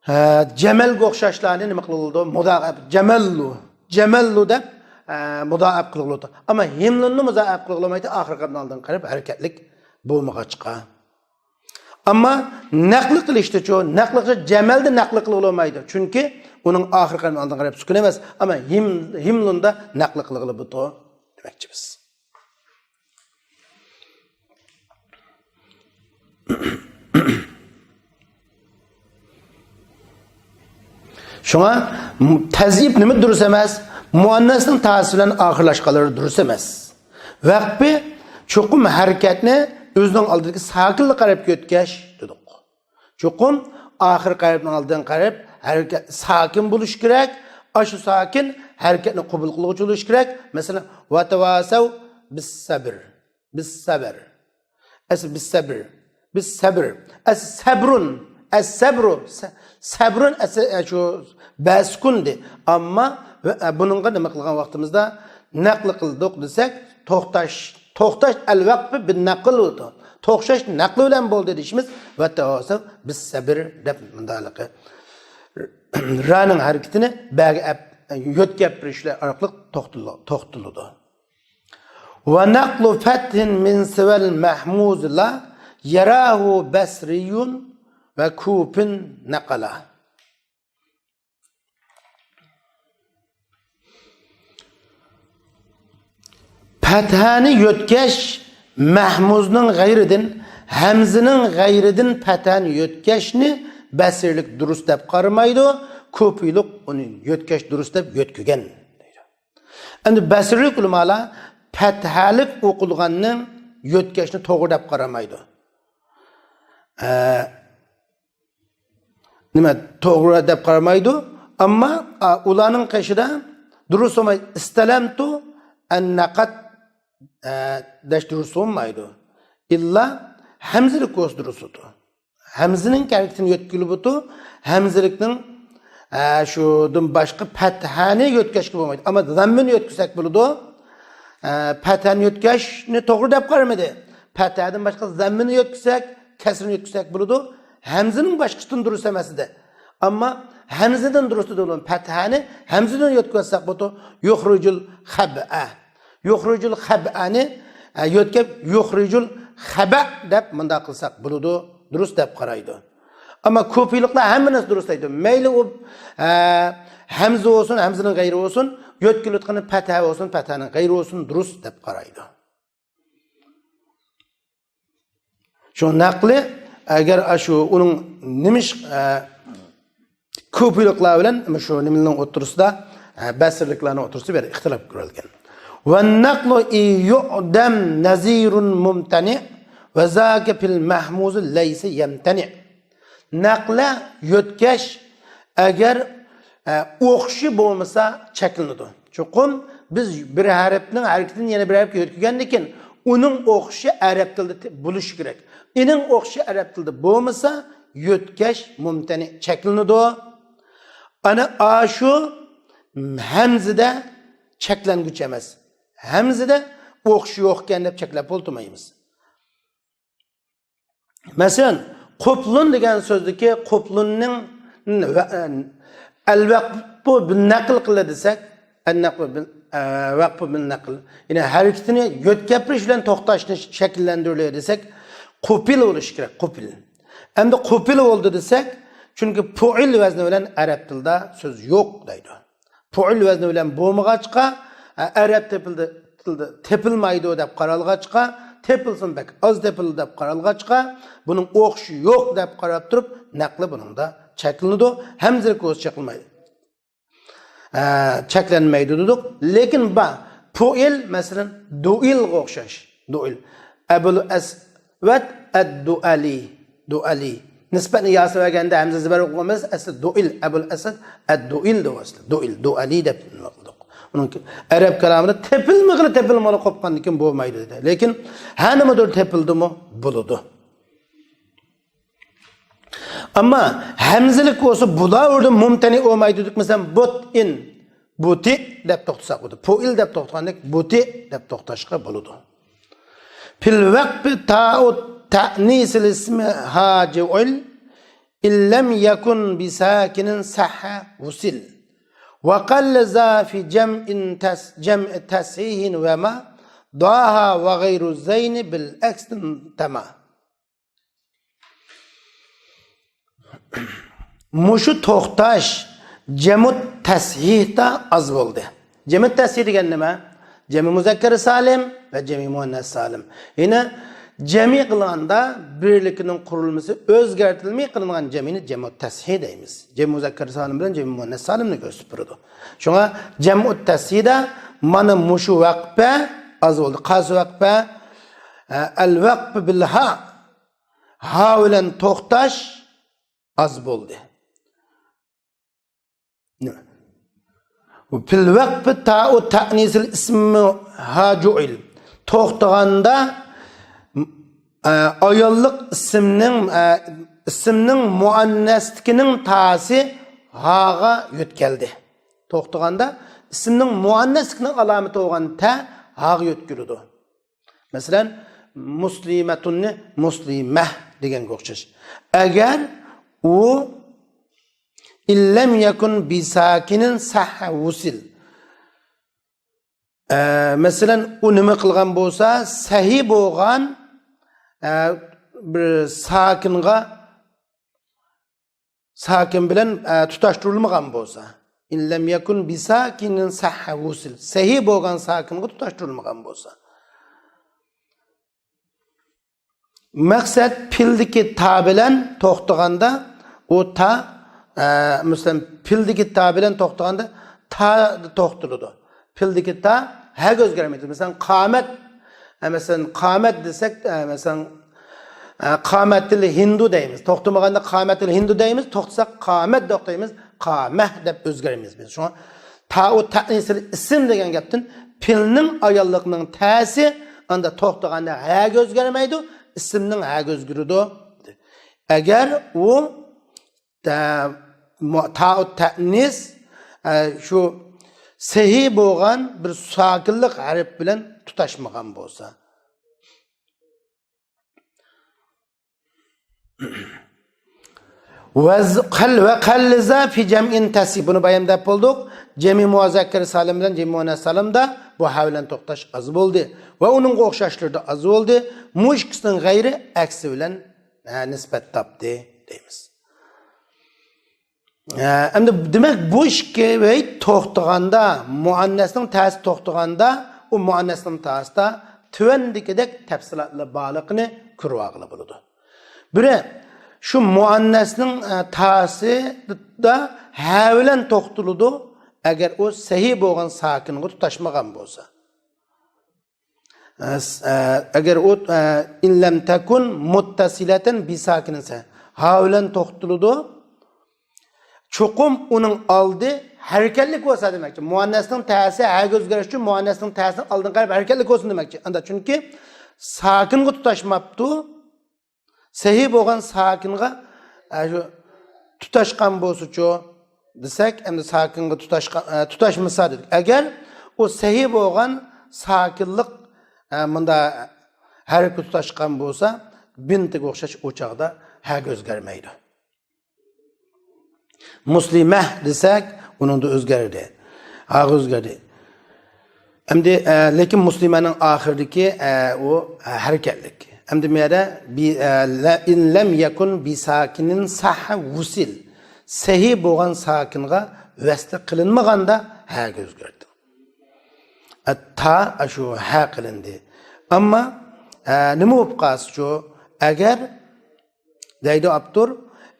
ھە، جەمەلگە ئوخشاشلارنى نېمە قىلىۋالىدۇ؟ مۇدائەپ، جەمەللۇ. جەمەللۇ دەپ، ھە، مۇدائەپ قىلىۋالىدۇ. ئەمما ھىملۇننى مۇدائەپ قىلغىلى بولمايدۇ، ئاخىرقى ھەرپنىڭ ئالدىنقى ھەرپ ھەرىكەتلىك بولمىغاچقا. ئەمما نەقلى قىلىشتىچۇ؟ نەقلى قىلىش جەمەلدە نەقلى قىلغىلى بولمايدۇ. چۈنكى ئۇنىڭ ئاخىرقى ھەرپنىڭ ئالدىنقى ھەرپ سۈكۈن ئەمەس. ئەمما ھىم-، ھىملۇندا نەقلى قىلغىلى بولىدۇ دېمەكچى بىز. شۇڭا مۇ-، تەزئىپ نېمە دۇرۇس ئەمەس؟ مۇئەننەسنىڭ تاسى بىلەن ئاخىرلاشقانلىرى دۇرۇس ئەمەس. ۋەقپى چوقۇم ھەرىكەتنى ئۆزىنىڭ ئالدىدىكى ساكىنلىق ھەرپكە يۆتكەش دېدۇق. چوقۇم ئاخىرقى ھەرپنىڭ ئالدىنقى ھەرپ ھەرىكەت ساكىن بولۇشى كېرەك. ئاشۇ ساكىن ھەرىكەتنى قوبۇل قىلغۇچى بولۇشى كېرەك. مەسىلەن، ۋەتەۋاسەۋ بىسسەبر. بىسسەبر. ئەس بىسسەبر. بىسسەبر. ئەس سەبرۇن. ئەس سەبرۇ. سە-، سەبرۇن ئەس-، ئە، شۇ بەسكۇندى. ئەمما ۋە-، ئە، بۇنىڭغا نېمە قىلغان ۋاقتىمىزدا نەقلى قىلدۇق دېسەك، توختاش، توختاش ئەل ۋەقپى بىر نەقل بولىدۇ. توختاش نەقلى بىلەن بولدى دېيىشىمىز ۋەتەۋاسەۋ بىسسەبر دەپ مۇنداقلىقى. رانىڭ ھەرىكىتىنى بەگە ئەپ، يۆتكەپ بېرىشلەر ئارقىلىق توختىلى-، توختىلىدۇ. ونقل فتح من سوى المهموز لا يراه بصري وكوفي نقلا. پەتھانى يۆتكەش، مەھمۇزنىڭ غەيرىدىن، ھەمزىنىڭ غەيرىدىن پەتھانى يۆتكەشنى بەسرىلىك دۇرۇس دەپ قارىمايدۇ، كۇفىلىق ئۇنى يۆتكەش دۇرۇس دەپ يۆتكىگەن. ئەمدى بەسرىلىك ئۆلىمالار پەتھەلىك ئوقۇلغاننى يۆتكەشنى توغرا دەپ قارىمايدۇ. ئە، نېمە، توغرا دەپ قارىمايدۇ. ئەمما، ئا، ئۇلارنىڭ قېشىدا دۇرۇس بولماي، ئىستەلەمتۇ ئەننەقەت، ئە، دەش دۇرۇس بولمايدۇ. ئىللا ھەمزىلىك بولسا دۇرۇس بولىدۇ. ھەمزىنىڭ ھەرىكىتىنى يۆتكىلى بولىدۇ. ھەمزىلىكنىڭ، ئە، شۇدىن باشقا پەتھەنى يۆتكەشكە بولمايدۇ. ئەمما زەممىنى يۆتكىسەك بولىدۇ. ئە، پەتھەنى يۆتكەشنى توغرا دەپ قارىمىدى. پەتھەدىن باشقا زەممىنى يۆتكىسەك، كەسرىنى يۆتكىسەك بولىدۇ. ھەمزىنىڭ باشقىسىدىن دۇرۇس ئەمەس ئىدى. ئەمما ھەمزىدىن دۇرۇس دېدى. پەتھەنى ھەمزىدىن يۆتكەپ ئەتسەك بولىدۇ. يۇخرىجۇل خەبئە. يۇخرىجۇل خەبئەنى، ئە، يۆتكەپ يۇخرىجۇل خەبە دەپ مۇنداق قىلساق بولىدۇ، دۇرۇس دەپ قارايدۇ. ئەمما كۇفىلىقلار ھەممە نەرسە دۇرۇس دەيدۇ. مەيلى ئۇ، ئە، ھەمزە بولسۇن، ھەمزىنىڭ غەيرى بولسۇن، يۆتكىلىۋاتقىنى پەتھە بولسۇن، پەتھەنىڭ غەيرى بولسۇن، دۇرۇس دەپ قارايدۇ. شۇ نەقلى، ئەگەر ئاشۇ ئۇنىڭ نېمىش، ئە، كۇفىلىقلار بىلەن شۇ نېمىلەرنىڭ ئوتتۇرىسىدا، ئە، بەسرىلىكلەرنىڭ ئوتتۇرىسىدا بىر ئىختىلاپ كۆرۈلگەن. والنقل إن يعدم نظير ممتنع وذاك في المهموز ليس يمتنع. نەقلە يۆتكەش ئەگەر، ئە، ئوخشىشى بولمىسا چەكلىنىدۇ. چوقۇم بىز بىر ھەرپنىڭ ھەرىكىتىنى يەنە بىر ھەرپكە يۆتكىگەندىن كېيىن، ئۇنىڭ ئوخشىشى ئەرەب تىلىدا تە-، بولۇشى كېرەك. ئۇنىڭ ئوخشىشى ئەرەب تىلىدا بولمىسا، يۆتكەش مۇمتەنە چەكلىنىدۇ. ئەنە ئاشۇ ھەمزىدە چەكلەنگۈچى ئەمەس. ھەمزىدە ئوخشىشى يوقكەن دەپ چەكلەپ ئولتۇرمايمىز. مەسىلەن، قۇپلۇن دېگەن سۆزدىكى قۇپلۇننىڭ ۋە-، ئەلۋەقپۇ بىن نەقل قىلە دېسەك، ئەننەقلۇ بىن، ئە، ۋەقپۇ بىن نەقل. يەنى ھەرىكىتىنى يۆتكەپ بېرىش بىلەن توختاشنى شەكىللەندۈرۈلە دېسەك، قۇپىل بولۇشى كېرەك، قۇپىل. ئەمدى قۇپىل بولدى دېسەك، چۈنكى پۇئىل ۋەزنى بىلەن ئەرەب تىلىدا سۆز يوق دەيدۇ. پۇئىل ۋەزنى بىلەن بولمىغاچقا، ئە، ئەرەب تېپىلدى، تىلدا تېپىلمايدۇ دەپ قارالغاچقا، تېپىلسىمۇ بەك ئاز تېپىلدى دەپ قارالغاچقا، بۇنىڭ ئوخشىشى يوق دەپ قاراپ تۇرۇپ، نەقلى بۇنىڭدا چەكلىنىدۇ، ھەمزىلىك بولسا چەكلىنمەيدۇ. ئە، چەكلەنمەيدۇ دېدۇق. لېكىن بار. پۇئىل، مەسىلەن، دۇئىلغا ئوخشاش. دۇئىل. ئەبۇل ئەسۋەد ئەد-دۇئەلى. دۇئەلى. نىسبەتنى ياسىۋەرگەندە ھەمزە زېبەر ئوقۇغان بولسا، ئەسلى دۇئىل، ئەبۇل ئەسۋەد ئەد-دۇئىل دەپ ئەسلى. دۇئىل، دۇئەلى دەپ نېمە قىلدۇق. ئۇنىڭ ئەرەب كالامىدا تېپىلمىغىلى تېپىلمىغىلى قوپقاندىن كېيىن بولمايدۇ دېدى. لېكىن ھە نېمىدۇر تېپىلدىمۇ بولىدۇ. ئەمما ھەمزىلىك بولسا بۇلار ئورنىدا مۇمتەنى بولمايدۇ دېدۇق. مەسىلەن، بۇتئىن، بۇتى دەپ توختىساق بولىدۇ. پۇئىل دەپ توختىغاندەك بۇتى دەپ توختاشقا بولىدۇ. في الوقف تاء التأنيث الاسم ها جعل إن لم يكن بساكن صح وصل وقل ذا في جمع تس-، جمع تصحيح وما ضاها وغير زين بالعكس تما. مۇشۇ توختاش جەمۇت تەسھىھتا ئاز بولدى. جەمۇت تەسھىھ دېگەن نېمە؟ جەمئى مۇزەككەر سالىم ۋە جەمئى مۇئەننەس سالىم. يەنى جەمئى قىلغاندا بىرلىكىنىڭ قۇرۇلمىسى ئۆزگەرتىلمەي قىلىنغان جەمئىنى جەمۇت تەسھىھ دەيمىز. جەمئى مۇزەككەر سالىم بىلەن جەمئى مۇئەننەس سالىمنى كۆرسىتىپ بېرىدۇ. شۇڭا جەمئۇت تەسھىھدا مانا مۇشۇ ۋەقپە ئاز بولدى. قايسى ۋەقپە؟ ئە، ئەل ۋەقپى بىل ھا. ھا بىلەن توختاش ئاز بولدى. في الوقف تاء تأنيث الاسم ها جعل. توختىغاندا، ئە، ئاياللىق ئىسىمنىڭ، ئە، ئىسىمنىڭ مۇئەننەسلىكىنىڭ تاسى ھاغا يۆتكەلدى. توختىغاندا ئىسىمنىڭ مۇئەننەسلىكىنىڭ ئالامىتى بولغان تە ھاغا يۆتكىلىدۇ. مەسىلەن، مۇسلىمەتۇننى مۇسلىمەھ دېگەنگە ئوخشاش. ئەگەر ئۇ إن لم يكن بساكن صح وصل. ئە، مەسىلەن، ئۇ نېمە قىلغان بولسا، سەھىھ بولغان، ئە، بىر ساكىنغا ساكىن بىلەن، ئە، تۇتاشتۇرۇلمىغان بولسا. إن لم يكن بساكن صح وصل. سەھىھ بولغان ساكىنغا تۇتاشتۇرۇلمىغان بولسا. مەقسەت پىلدىكى تا بىلەن توختىغاندا، ئۇ تا، ئە، مەسىلەن، پىلدىكى تا بىلەن توختىغاندا تا توختىلىدۇ. پىلدىكى تا ھەگە ئۆزگەرمەيدۇ. مەسىلەن، قامەت، ئە، مەسىلەن، قامەت دېسەك، ئە، مەسىلەن، ئە، قامەتىل ھىندۇ دەيمىز. توختىمىغاندا قامەتىل ھىندۇ دەيمىز. توختىساق قامەت دەپ توختايمىز. قامەھ دەپ ئۆزگەرمەيمىز بىز. شۇڭا تائۇ تەئنىسىل ئىسىم دېگەن گەپتىن پىلنىڭ ئاياللىقنىڭ تەسى ئاندا توختىغاندا ھەگە ئۆزگەرمەيدۇ. ئىسىمنىڭ ھەگە ئۆزگىرىدۇ. ئەگەر ئۇ تە-، مۇ-، تائۇ تەئنىس، ئە، شۇ سەھىھ بولغان بىر ساكىنلىق ھەرپ بىلەن تۇتاشمىغان بولسا. ۋەز-، قەل-، ۋە قەللىزا فى جەمئىن تەسھىھ. بۇنى بايام دەپ بولدۇق. جەمئى مۇزەككەر سالىم بىلەن جەمئى مۇئەننەس سالىمدا بۇ ھا بىلەن توختاش ئاز بولدى. ۋە ئۇنىڭغا ئوخشاشلىرىدا ئاز بولدى. مۇشۇ ئىككىسىنىڭ غەيرى ئەكسى بىلەن، ھە، نىسبەت تاپتى دەيمىز. ئە، ئەمدى دېمەك، بۇ ئىككى بەيت توختىغاندا، مۇئەننەسنىڭ تەسى توختىغاندا، ئۇ مۇئەننەسنىڭ تاسىدا تۆۋەندىكىدەك تەپسىلاتلار بارلىقىنى كۆرۈۋالغىلى بولىدۇ. بىرى، شۇ مۇئەننەسنىڭ، ئە، تاسىدا ھە بىلەن توختىلىدۇ، ئەگەر ئۇ سەھىھ بولغان ساكىنغا تۇتاشمىغان بولسا. ئە، ئەگەر ئۇ، ئە، إن لم تكن متصلة بساكن دېسە، ھا بىلەن توختىلىدۇ. چوقۇم ئۇنىڭ ئالدى ھەرىكەتلىك بولسا دېمەكچى. مۇئەننەسنىڭ تەسى ھەگە ئۆزگەرتىش ئۈچۈن مۇئەننەسنىڭ تەسىنىڭ ئالدىنقى ھەرپى ھەرىكەتلىك بولسۇن دېمەكچى. ئاندا چۈنكى ساكىنغا تۇتاشماپتۇ. سەھىھ بولغان ساكىنغا، ئە، شۇ تۇتاشقان بولسىچۇ دېسەك، ئەمدى ساكىنغا تۇتاشقان، ئە، تۇتاشمىسا دېدۇق. ئەگەر ئۇ سەھىھ بولغان ساكىنلىق، ئە، مۇندا ھەرپكە تۇتاشقان بولسا، بىنتىگە ئوخشاش ئۇ چاغدا ھەگە ئۆزگەرمەيدۇ. مۇسلىمە دېسەك، ئۇنىڭدا ئۆزگەردى. ھاغا ئۆزگەردى. ئەمدى، ئە، لېكىن مۇسلىمەنىڭ ئاخىرىدىكى، ئە، ئۇ، ئە، ھەرىكەتلىك. ئەمدى مۇ يەردە بى-، ئە، لە-، ئىن لەم يەكۇن بىساكىنىن سەھھە ۋۇسىل. سەھىھ بولغان ساكىنغا ۋەسلى قىلىنمىغاندا ھەگە ئۆزگەردى. ئە، تا، ئە، شۇ ھە قىلىندى. ئەمما، ئە، نېمە بولۇپ قالسىچۇ؟ ئەگەر دەيدۇ ئاپتور،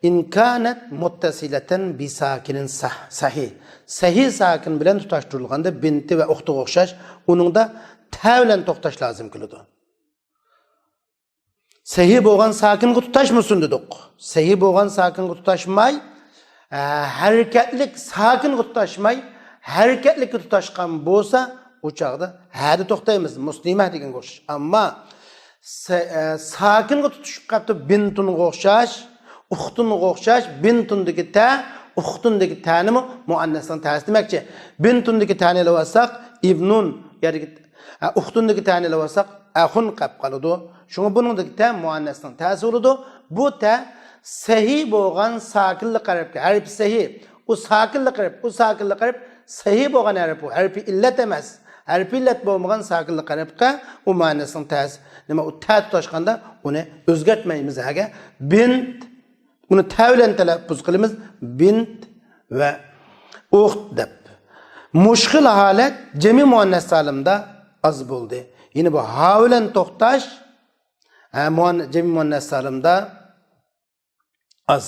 «ئىن كانەت مۇتتەسىلەتەن بىساكىنىن سەھ-، سەھىھ.» سەھىھ ساكىن بىلەن تۇتاشتۇرۇلغاندا بىنتى ۋە ئۇختىغا ئوخشاش، ئۇنىڭدا تە بىلەن توختاش لازىم كېلىدۇ. سەھىھ بولغان ساكىنغا تۇتاشمىسۇن دېدۇق. سەھىھ بولغان ساكىنغا تۇتاشماي، ئە، ھەرىكەتلىك ساكىنغا تۇتاشماي، ھەرىكەتلىككە تۇتاشقان بولسا، ئۇ چاغدا ھەدە توختايمىز، مۇسلىمە دېگەنگە ئوخشاش. ئەمما سە-، ئە، ساكىنغا تۇتۇشۇپ قاپتۇ، بىنتۇنغا ئوخشاش، ئۇختۇنغا ئوخشاش، بىنتۇندىكى تە، ئۇختۇندىكى تەنىمۇ مۇئەننەسنىڭ تەسى دېمەكچى. بىنتۇندىكى تەنى ئېلىۋالساق، ئىبنۇن، يەردىكى، ئە، ئۇختۇندىكى تەنى ئېلىۋالساق، ئەخۇن قېلىپ قالىدۇ. شۇڭا بۇنىڭدىكى تە مۇئەننەسنىڭ تەسى بولىدۇ. بۇ تە سەھىھ بولغان ساكىنلىق ھەرپكە، ھەرپى سەھىھ، ئۇ ساكىنلىق ھەرپ، ئۇ ساكىنلىق ھەرپ، سەھىھ بولغان ھەرپ ئۇ، ھەرپى ئىللەت ئەمەس. ھەرپى ئىللەت بولمىغان ساكىنلىق ھەرپكە ئۇ مۇئەننەسنىڭ تەسى، نېمە، ئۇ تە تۇتاشقاندا ئۇنى ئۆزگەرتمەيمىز ھەگە. بىنت، ئۇنى تە بىلەن تەلەپپۇز قىلىمىز. بىنت ۋە ئۇخت دەپ. مۇشۇ خىل ھالەت جەمئىي مۇئەننەس سالىمدا ئاز بولدى. يەنى بۇ ھا بىلەن توختاش، ھە، مۇئەن-، جەمئىي مۇئەننەس سالىمدا ئاز.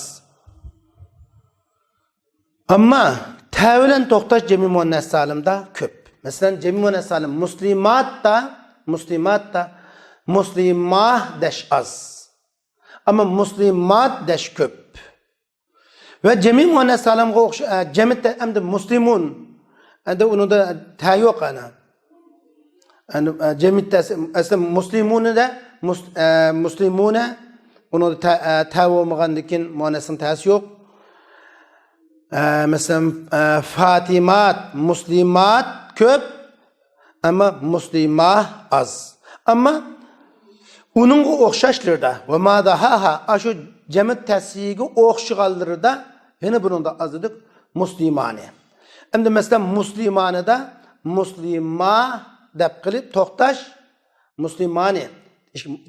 ئەمما تە بىلەن توختاش جەمئىي مۇئەننەس سالىمدا كۆپ. مەسىلەن، جەمئىي مۇئەننەس سالىم مۇسلىماتتا، مۇسلىماتتا، مۇسلىماھ دەش ئاز. ئەمما مۇسلىمات دەش كۆپ. ۋە جەمئىي مۇئەننەس سالىمغا ئوخشاش، ئە، جەمئىي تە-، ئەمدى مۇسلىمۇن. ئەمدى ئۇنىڭدا تە يوق ئەنە. ئەنە، ئە، جەمئىي تەس-، ئەسلى مۇسلىمۇنىدا مۇس-، ئە، مۇسلىمۇنە، ئۇنىڭدا تە-، ئە، تە بولمىغاندىن كېيىن مۇئەننەسنىڭ تەسى يوق. ئە، مەسىلەن، ئە، فاتىمات، مۇسلىمات كۆپ، ئەمما مۇسلىمە ئاز. ئەمما ئۇنىڭغا ئوخشاشلىرىدا، ۋە ما داھاھا، ئاشۇ جەمئىي تەسىگە ئوخشىغانلىرىدا يەنە بۇنىڭدا ئاز دېدۇق، مۇسلىمانى. ئەمدى مەسىلەن، مۇسلىمانىدا مۇسلىما دەپ قىلىپ توختاش، مۇسلىمانى.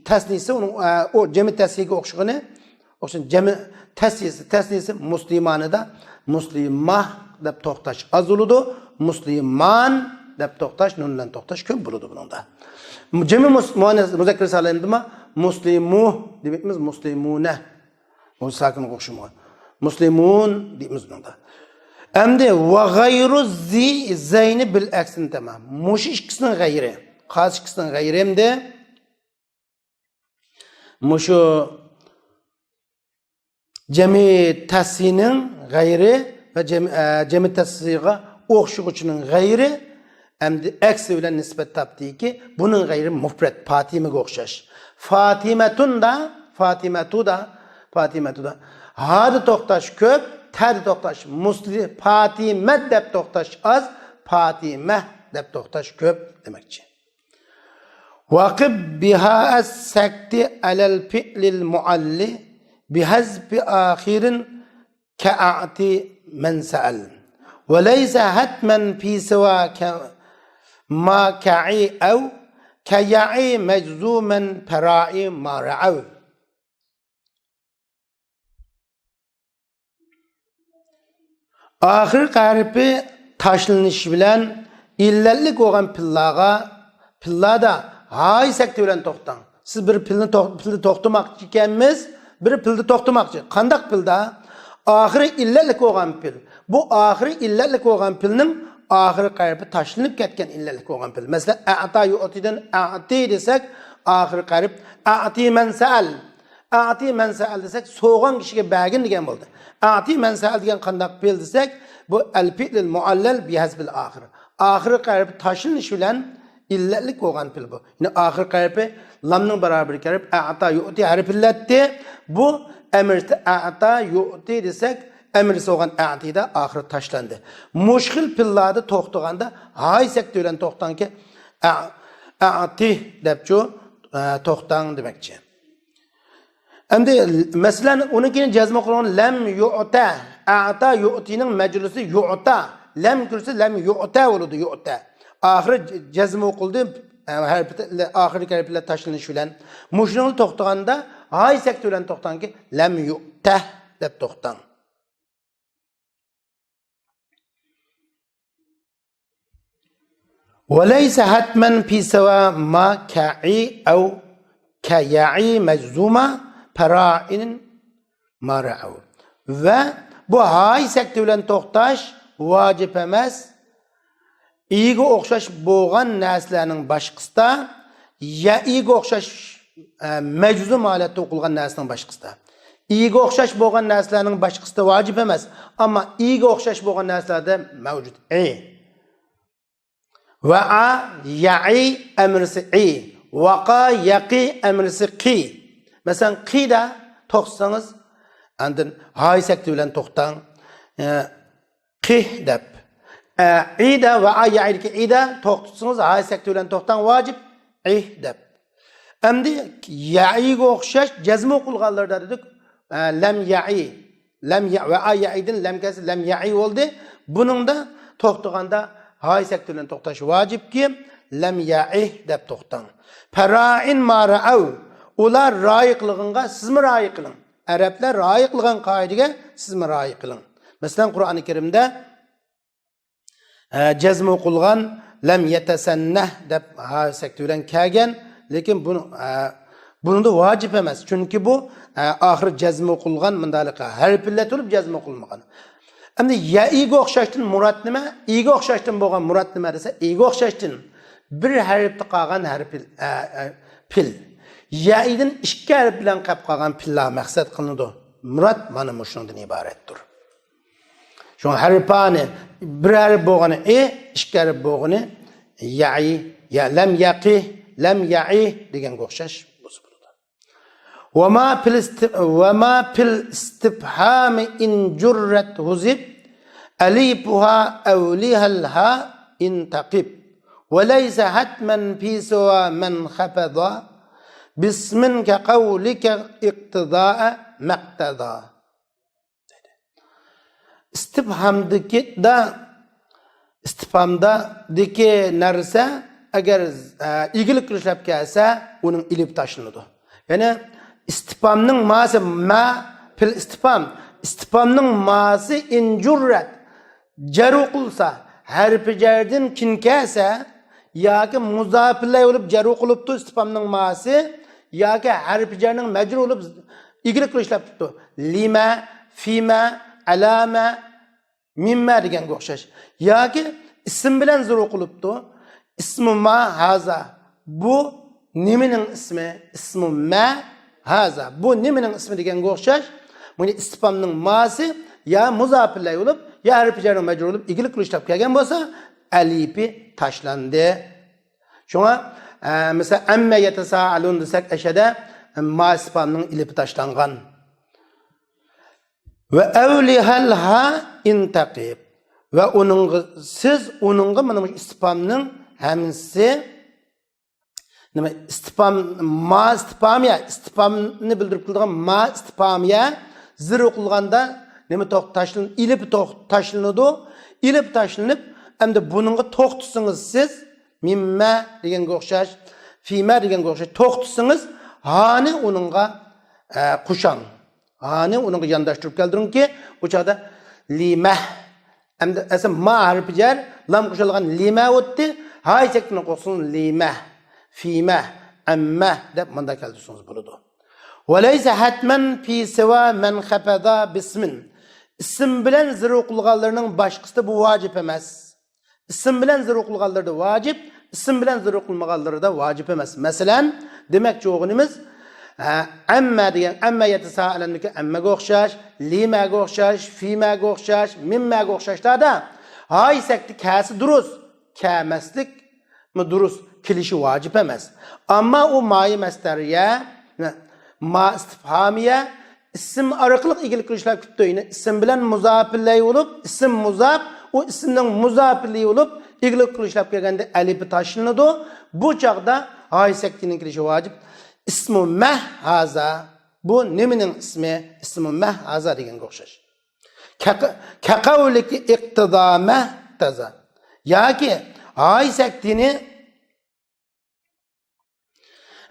تەسنىسى ئۇنىڭ، ئە، ئۇ جەمئىي تەسگىگە ئوخشىغىنى، ئوخشىغان جەمئىي تەسنىسى، تەسنىسى مۇسلىمانىدا مۇسلىما دەپ توختاش ئاز بولىدۇ، مۇسلىمان دەپ توختاش، نۇن بىلەن توختاش كۆپ بولىدۇ بۇنىڭدا. جەمئىي مۇس-، مۇئەننەس مۇزەككەر سالىمدىمۇ مۇسلىمۇ دەپ ئېيتىمىز، مۇسلىمۇنە. ئۇ ساكىنغا ئوخشىمىغان. مۇسلىمۇن دەيمىز بۇنىڭدا. ئەمدى ۋە غەيرۇ زى، زەينى بىل ئەكسىنى تامام. مۇشۇ ئىككىسىنىڭ غەيرى. قايسى ئىككىسىنىڭ غەيرى ئەمدى؟ مۇشۇ جەمئىي تەسنىسىنىڭ غەيرى ۋە جەم-، ئە، جەمئىي تەسنىسىگە ئوخشىغۇچىنىڭ غەيرى ئەمدى ئەكسى بىلەن نىسبەت تاپتىكى، بۇنىڭ غەيرى مۇپرەت، پاتىمىگە ئوخشاش. فاتىمەتۇندا، فاتىمەتۇدا، فاتىمەتۇدا. ھادا توختاش كۆپ، تەدە توختاش مۇسلى-، پاتىمەت دەپ توختاش ئاز، پاتىمە دەپ توختاش كۆپ دېمەكچى. ۋەقىب بىھا ئەس سەكتى ئەلەل پىئلىل مۇئەللى بىھەزپى ئاخىرىن كەئەتى مەن سەئەل. ۋەلەيسە ھەتمەن پى سىۋا كە-، ما كەئى ئەۋ، كەيەئى مەجزۇمەن پەرائى ما رەئەۋ. ئاخىرقى ھەرپى تاشلىنىشى بىلەن ئىللەتلىك بولغان پىللارغا، پىللاردا ھاي سەكتە بىلەن توختاڭ. سىز بىر پىلنى توق-، پىلدا توختىماقچى ئىكەنمىز، بىر پىلدا توختىماقچى. قانداق پىلدا؟ ئاخىرى ئىللەتلىك بولغان پىل. بۇ ئاخىرى ئىللەتلىك بولغان پىلنىڭ ئاخىرقى ھەرپى تاشلىنىپ كەتكەن ئىللەتلىك بولغان پىل. مەسىلەن، ئەئتا يۇئتىدىن ئەئتى دېسەك، ئاخىرقى ھەرپ ئەئتى مەن سەئەل. ئەئتى مەن سەئەل دېسەك، سورىغان كىشىگە بەرگىن دېگەن بولدى. ئەئتى مەن سەئەل دېگەن قانداق پىل دېسەك، بۇ ئەل پېئىلىل مۇئەللەل بىھەزپىل ئاخىر. ئاخىرقى ھەرپى تاشلىنىش بىلەن ئىللەتلىك بولغان پېئىل بۇ. يەنى ئاخىرقى ھەرپى لامنىڭ باراۋىرىدىكى ھەرپ ئەئتا يۇئتى ھەرپى ئىللەتتى. بۇ ئەمرىسى ئەئتا يۇئتى دېسەك، ئەمرىسى بولغان ئەئتىدا ئاخىرى تاشلاندى. مۇشۇ خىل پېئىللاردا توختىغاندا ھاي سەكتە بىلەن توختاڭكى، ئە-، ئەئتى دەپچۇ، ئە، توختاڭ دېمەكچى. ئەمدى، مەسىلەن، ئۇنىڭ كېيىن جەزمە قىلغان لەم يۇئتە، ئەئتا يۇئتىنىڭ مەجرۇسى يۇئتا، لەم كىرسە لەم يۇئتە بولىدۇ، يۇئتە. ئاخىرى جەزمە قىلدى، ئاخىرىدىكى ھەرپلەر تاشلىنىش بىلەن. مۇشۇنىڭدا توختىغاندا ھاي سەكتە بىلەن توختاڭكى، لەم يۇئتە دەپ توختاڭ. وليس حتما في سوى ما كعي أو كيعي مجزوما فراع ما رعوا. ۋە بۇ ھاي سەكتە بىلەن توختاش ۋاجىپ ئەمەس. ئىگە ئوخشاش بولغان نەرسىلەرنىڭ باشقىسىدا، يەئىگە ئوخشاش، ئە، مەجزۇم ھالەتتە ئوقۇلغان نەرسىنىڭ باشقىسىدا. ئىگە ئوخشاش بولغان نەرسىلەرنىڭ باشقىسىدا ۋاجىپ ئەمەس. ئەمما ئىگە ئوخشاش بولغان نەرسىلەردە مەۋجۇت. ئى. ۋەئا، يەئى ئەمرىسى ئى. ۋاقا، يەقى ئەمرىسى قى. مەسىلەن، قىدا توختىسىڭىز، ئاندىن ھاي سەكتە بىلەن توختاڭ. ئە، قىھ دەپ. ئە، ئىدا ۋەئا، يەئىدىكى ئىدا توختىسىڭىز، ھاي سەكتە بىلەن توختاڭ، ۋاجىپ. ئىھ دەپ. ئەمدى يەئىگە ئوخشاش جەزمە قىلغانلىرىدا دېدۇق، ئە، لەم يەئى. لەم يە-، ۋەئا يەئىدىن لەم كەلسە لەم يەئى بولدى. بۇنىڭدا توختىغاندا ھاي سەكتە بىلەن توختاش ۋاجىپكى، لەم يەئىھ دەپ توختاڭ. فەرائىن ما رەئەۋ. ئۇلار رايى قىلغانغا سىزمۇ رايى قىلىڭ. ئەرەبلەر رايى قىلغان قائىدىگە سىزمۇ رايى قىلىڭ. مەسىلەن، قۇرئانى كەرىمدە ئە، جەزمە قىلغان لەم يەتەسەننەھ دەپ ھا سەكتە بىلەن كەلگەن، لېكىن بۇ، ئە، بۇنىڭدا ۋاجىپ ئەمەس، چۈنكى بۇ، ئە، ئاخىرى جەزمە قىلغان مۇنداقلىقى ھەرپىللە تۇرۇپ جەزمە قىلمىغان. ئەمدى يەئىگە ئوخشاشتىن مۇراد نېمە؟ ئىگە ئوخشاشتىن بولغان مۇراد نېمە دېسە، ئىگە ئوخشاشتىن بىر ھەرپتە قالغان ھەرپىل، ئە، ئە، پېئىل. يەئىدىن ئىككى ھەرپ بىلەن قېلىپ قالغان پېئىللار مەقسەت قىلىنىدۇ. مۇراد مانا مۇشۇنىڭدىن ئىبارەتتۇر. شۇڭا ھەرپانى بىر ھەرپ بولغىنى ئى، ئىككى ھەرپ بولغىنى يەئى، يا لەم يەقى، لەم يەئى دېگەنگە ئوخشاش بولسا بولىدۇ. وما في الاست-، وما في الاستفهام إن جرت هزف أليفها أو لها الها إن تقف وليس حتما في سوى من خفض باسم كقولك اقتضاء ما اقتضى. ئىستىپھامدىكى دا، ئىستىپھامدىكى نەرسە ئەگەر، ئە، ئىگىلىك كىرىشلەپ كەلسە، ئۇنىڭ ئېلىپى تاشلىنىدۇ. يەنى ئىستىپھامنىڭ ماسى ما پىل ئىستىپھام. ئىستىپھامنىڭ ماسى ئىن جۇررەت. جەر ئوقۇلسا، ھەرپى جەردىن كىن كەلسە، ياكى مۇزاپىلەي بولۇپ جەر ئوقۇلۇپتۇ ئىستىپھامنىڭ ماسى، ياكى ھەرپى جەرنىڭ مەجرۇر بولۇپ ئىگىلىك قىلىشلاپتۇ. لىمە، فىمە، ئەلامە، مىممە دېگەنگە ئوخشاش. ياكى ئىسىم بىلەن زىر ئوقۇلۇپتۇ. ئىسمۇ ما ھازا. بۇ نېمىنىڭ ئىسمى؟ ئىسمۇ ما ھازا. بۇ نېمىنىڭ ئىسمى دېگەنگە ئوخشاش. بۇنى ئىستىپھامنىڭ ماسى يا مۇزاپىلەي بولۇپ، يا ھەرپى جەرنىڭ مەجرۇر بولۇپ، ئىگىلىك قىلىشلاپ كەلگەن بولسا، ئەلىپى تاشلاندى. شۇڭا، ئە، مەسىلەن، ئەممە يەتەسائەلۇن دېسەك، ئەشەدە ما ئىستىپھامنىڭ ئېلىپى تاشلانغان. ۋە ئەۋلىھەل ھا ئىنتەقىب. ۋە ئۇنىڭغا، سىز ئۇنىڭغا مانا مۇشۇ ئىستىپھامنىڭ ھەمزىسى، نېمە، ئىستىپھام، ما ئىستىپھامىيە، ئىستىپھامنى بىلدۈرۈپ تۇرىدىغان ما ئىستىپھامىيە زىر ئوقۇلغاندا نېمە توخ-، تاشلىن-، ئېلىپى توخ-، تاشلىنىدۇ. ئېلىپى تاشلىنىپ، ئەمدى بۇنىڭغا توختىسىڭىز سىز، مىممە دېگەنگە ئوخشاش، فىمە دېگەنگە ئوخشاش توختىسىڭىز، ھانى ئۇنىڭغا، ئە، قوشاڭ. ھانى ئۇنىڭغا يانداشتۇرۇپ كەلتۈرۈڭكى، ئۇ چاغدا لىمەھ. ئەمدى ئەسلى ما ھەرپى جەر، لام قوشۇلغان لىمە ئۆتتى. ھاي سەكتىنى قوشسىڭىز لىمەھ، فىمەھ، ئەممەھ دەپ مۇنداق كەلتۈرسىڭىز بولىدۇ. وليس حتما في سوى من خفض باسم. ئىسىم بىلەن زىر ئوقۇلغانلىرىنىڭ باشقىسىدا بۇ ۋاجىپ ئەمەس. ئىسىم بىلەن زىر ئوقۇلغانلىرىدا ۋاجىپ، ئىسىم بىلەن زىر ئوقۇلمىغانلىرىدا ۋاجىپ ئەمەس. مەسىلەن، دېمەكچى بولغىنىمىز، ھە، ئەممە دېگەن، ئەممە يەتەسائەلەندىكى ئەممەگە ئوخشاش، لىمەگە ئوخشاش، فىمەگە ئوخشاش، مىممەگە ئوخشاشلاردا ھايسەكتە كەسى دۇرۇس، كەمەسلىكمۇ دۇرۇس، كېلىشى ۋاجىپ ئەمەس. ئەمما ئۇ مايى مەستەرىيە، ما ئىستىفھامىيە، ئىسىم ئارقىلىق ئىگىلىك قىلىشلار كۈتتى. يەنى ئىسىم بىلەن مۇزاپىلەي بولۇپ، ئىسىم مۇزاپ، ئۇ ئىسىمنىڭ مۇزاپىلى بولۇپ، ئىگىلىك قىلىشلاپ كەلگەندە ئەلىپى تاشلىنىدۇ. بۇ چاغدا ھايسەكتىنىڭ كېلىشى ۋاجىپ. ئىسمۇ مەھ ھازا. بۇ نېمىنىڭ ئىسمى؟ ئىسمۇ مەھ ھازا دېگەنگە ئوخشاش. كەق-، كەقەۋلىكى ئىقتىدا مەھ تازا. ياكى ھايسەكتىنى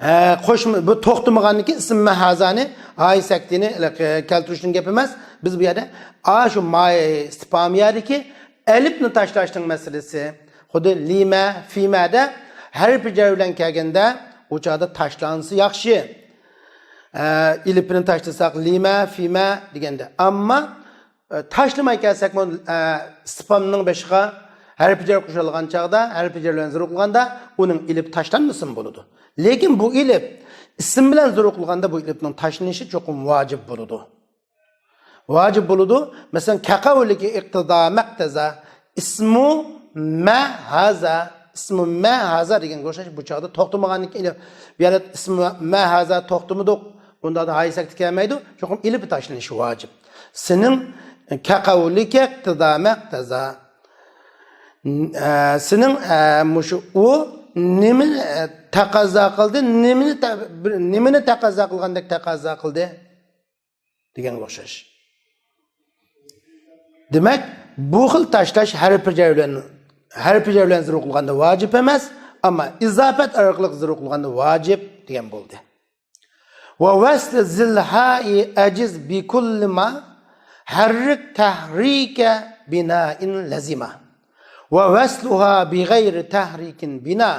ھە، قوشما، بۇ توختىمىغاندىكى ئىسىم مەھازانى، ھايسەكتىنى، ئە، كەلتۈرۈشنىڭ گەپى ئەمەس. بىز بۇ يەردە ئاشۇ ماي ئىستىپامىيەدىكى ئەلىپنى تاشلاشنىڭ مەسىلىسى. خۇددى لىمە، فىمەدە ھەرپى جەر بىلەن كەلگەندە، ئۇ چاغدا تاشلانسا ياخشى. ئە، ئېلىپىنى تاشلىساق، لىمە، فىمە دېگەندە. ئەمما ئە، تاشلىماي كەلسەكمۇ، ئە، ئىستىپھامنىڭ بېشىغا ھەرپى جەر قوشۇلغان چاغدا، ھەرپى جەر بىلەن زىرۇ قىلغاندا، ئۇنىڭ ئېلىپ تاشلانمىسىمۇ بولىدۇ. لېكىن بۇ ئېلىپ ئىسىم بىلەن زىرۇ قىلغاندا، بۇ ئېلىپنىڭ تاشلىنىشى چوقۇم ۋاجىپ بولىدۇ. ۋاجىپ بولىدۇ. مەسىلەن، كەقەۋلىكى ئىقتىدا مەقتەزا، ئىسمۇ مە ھازا، ئىسمۇ مە ھازا دېگەنگە ئوخشاش، بۇ چاغدا توختىمىغاندىن كېيىن، بۇ يەردە ئىسمۇ مە ھازا توختىمىدۇق. بۇنداقتا ھايسەكتە كەلمەيدۇ، چوقۇم ئېلىپى تاشلىنىشى ۋاجىپ. سېنىڭ كەقەۋلىكە ئىقتىدا مەقتەزا. ئە، سېنىڭ، ئە، مۇشۇ ئۇ نېمىنى، ئە، تەقەززا قىلدى، نېمىنى تە-، بىر، نېمىنى تەقەززا قىلغاندەك تەقەززا قىلدى دېگەنگە ئوخشاش. دېمەك، بۇ خىل تاشلاش ھەرپى جەر بىلەن، ھەرپى جەر بىلەن زىرۇ قىلغاندا ۋاجىپ ئەمەس، ئەمما ئىزاپەت ئارقىلىق زىرۇ قىلغاندا ۋاجىپ دېگەن بولدى. ۋە ۋەسلى زىل ھائى ئەجىز بىكۇللى ما ھەررىك تەھرىكە بىنائىن لەزىما. ۋە ۋەسلۇھا بىغەيرى تەھرىكىن بىنا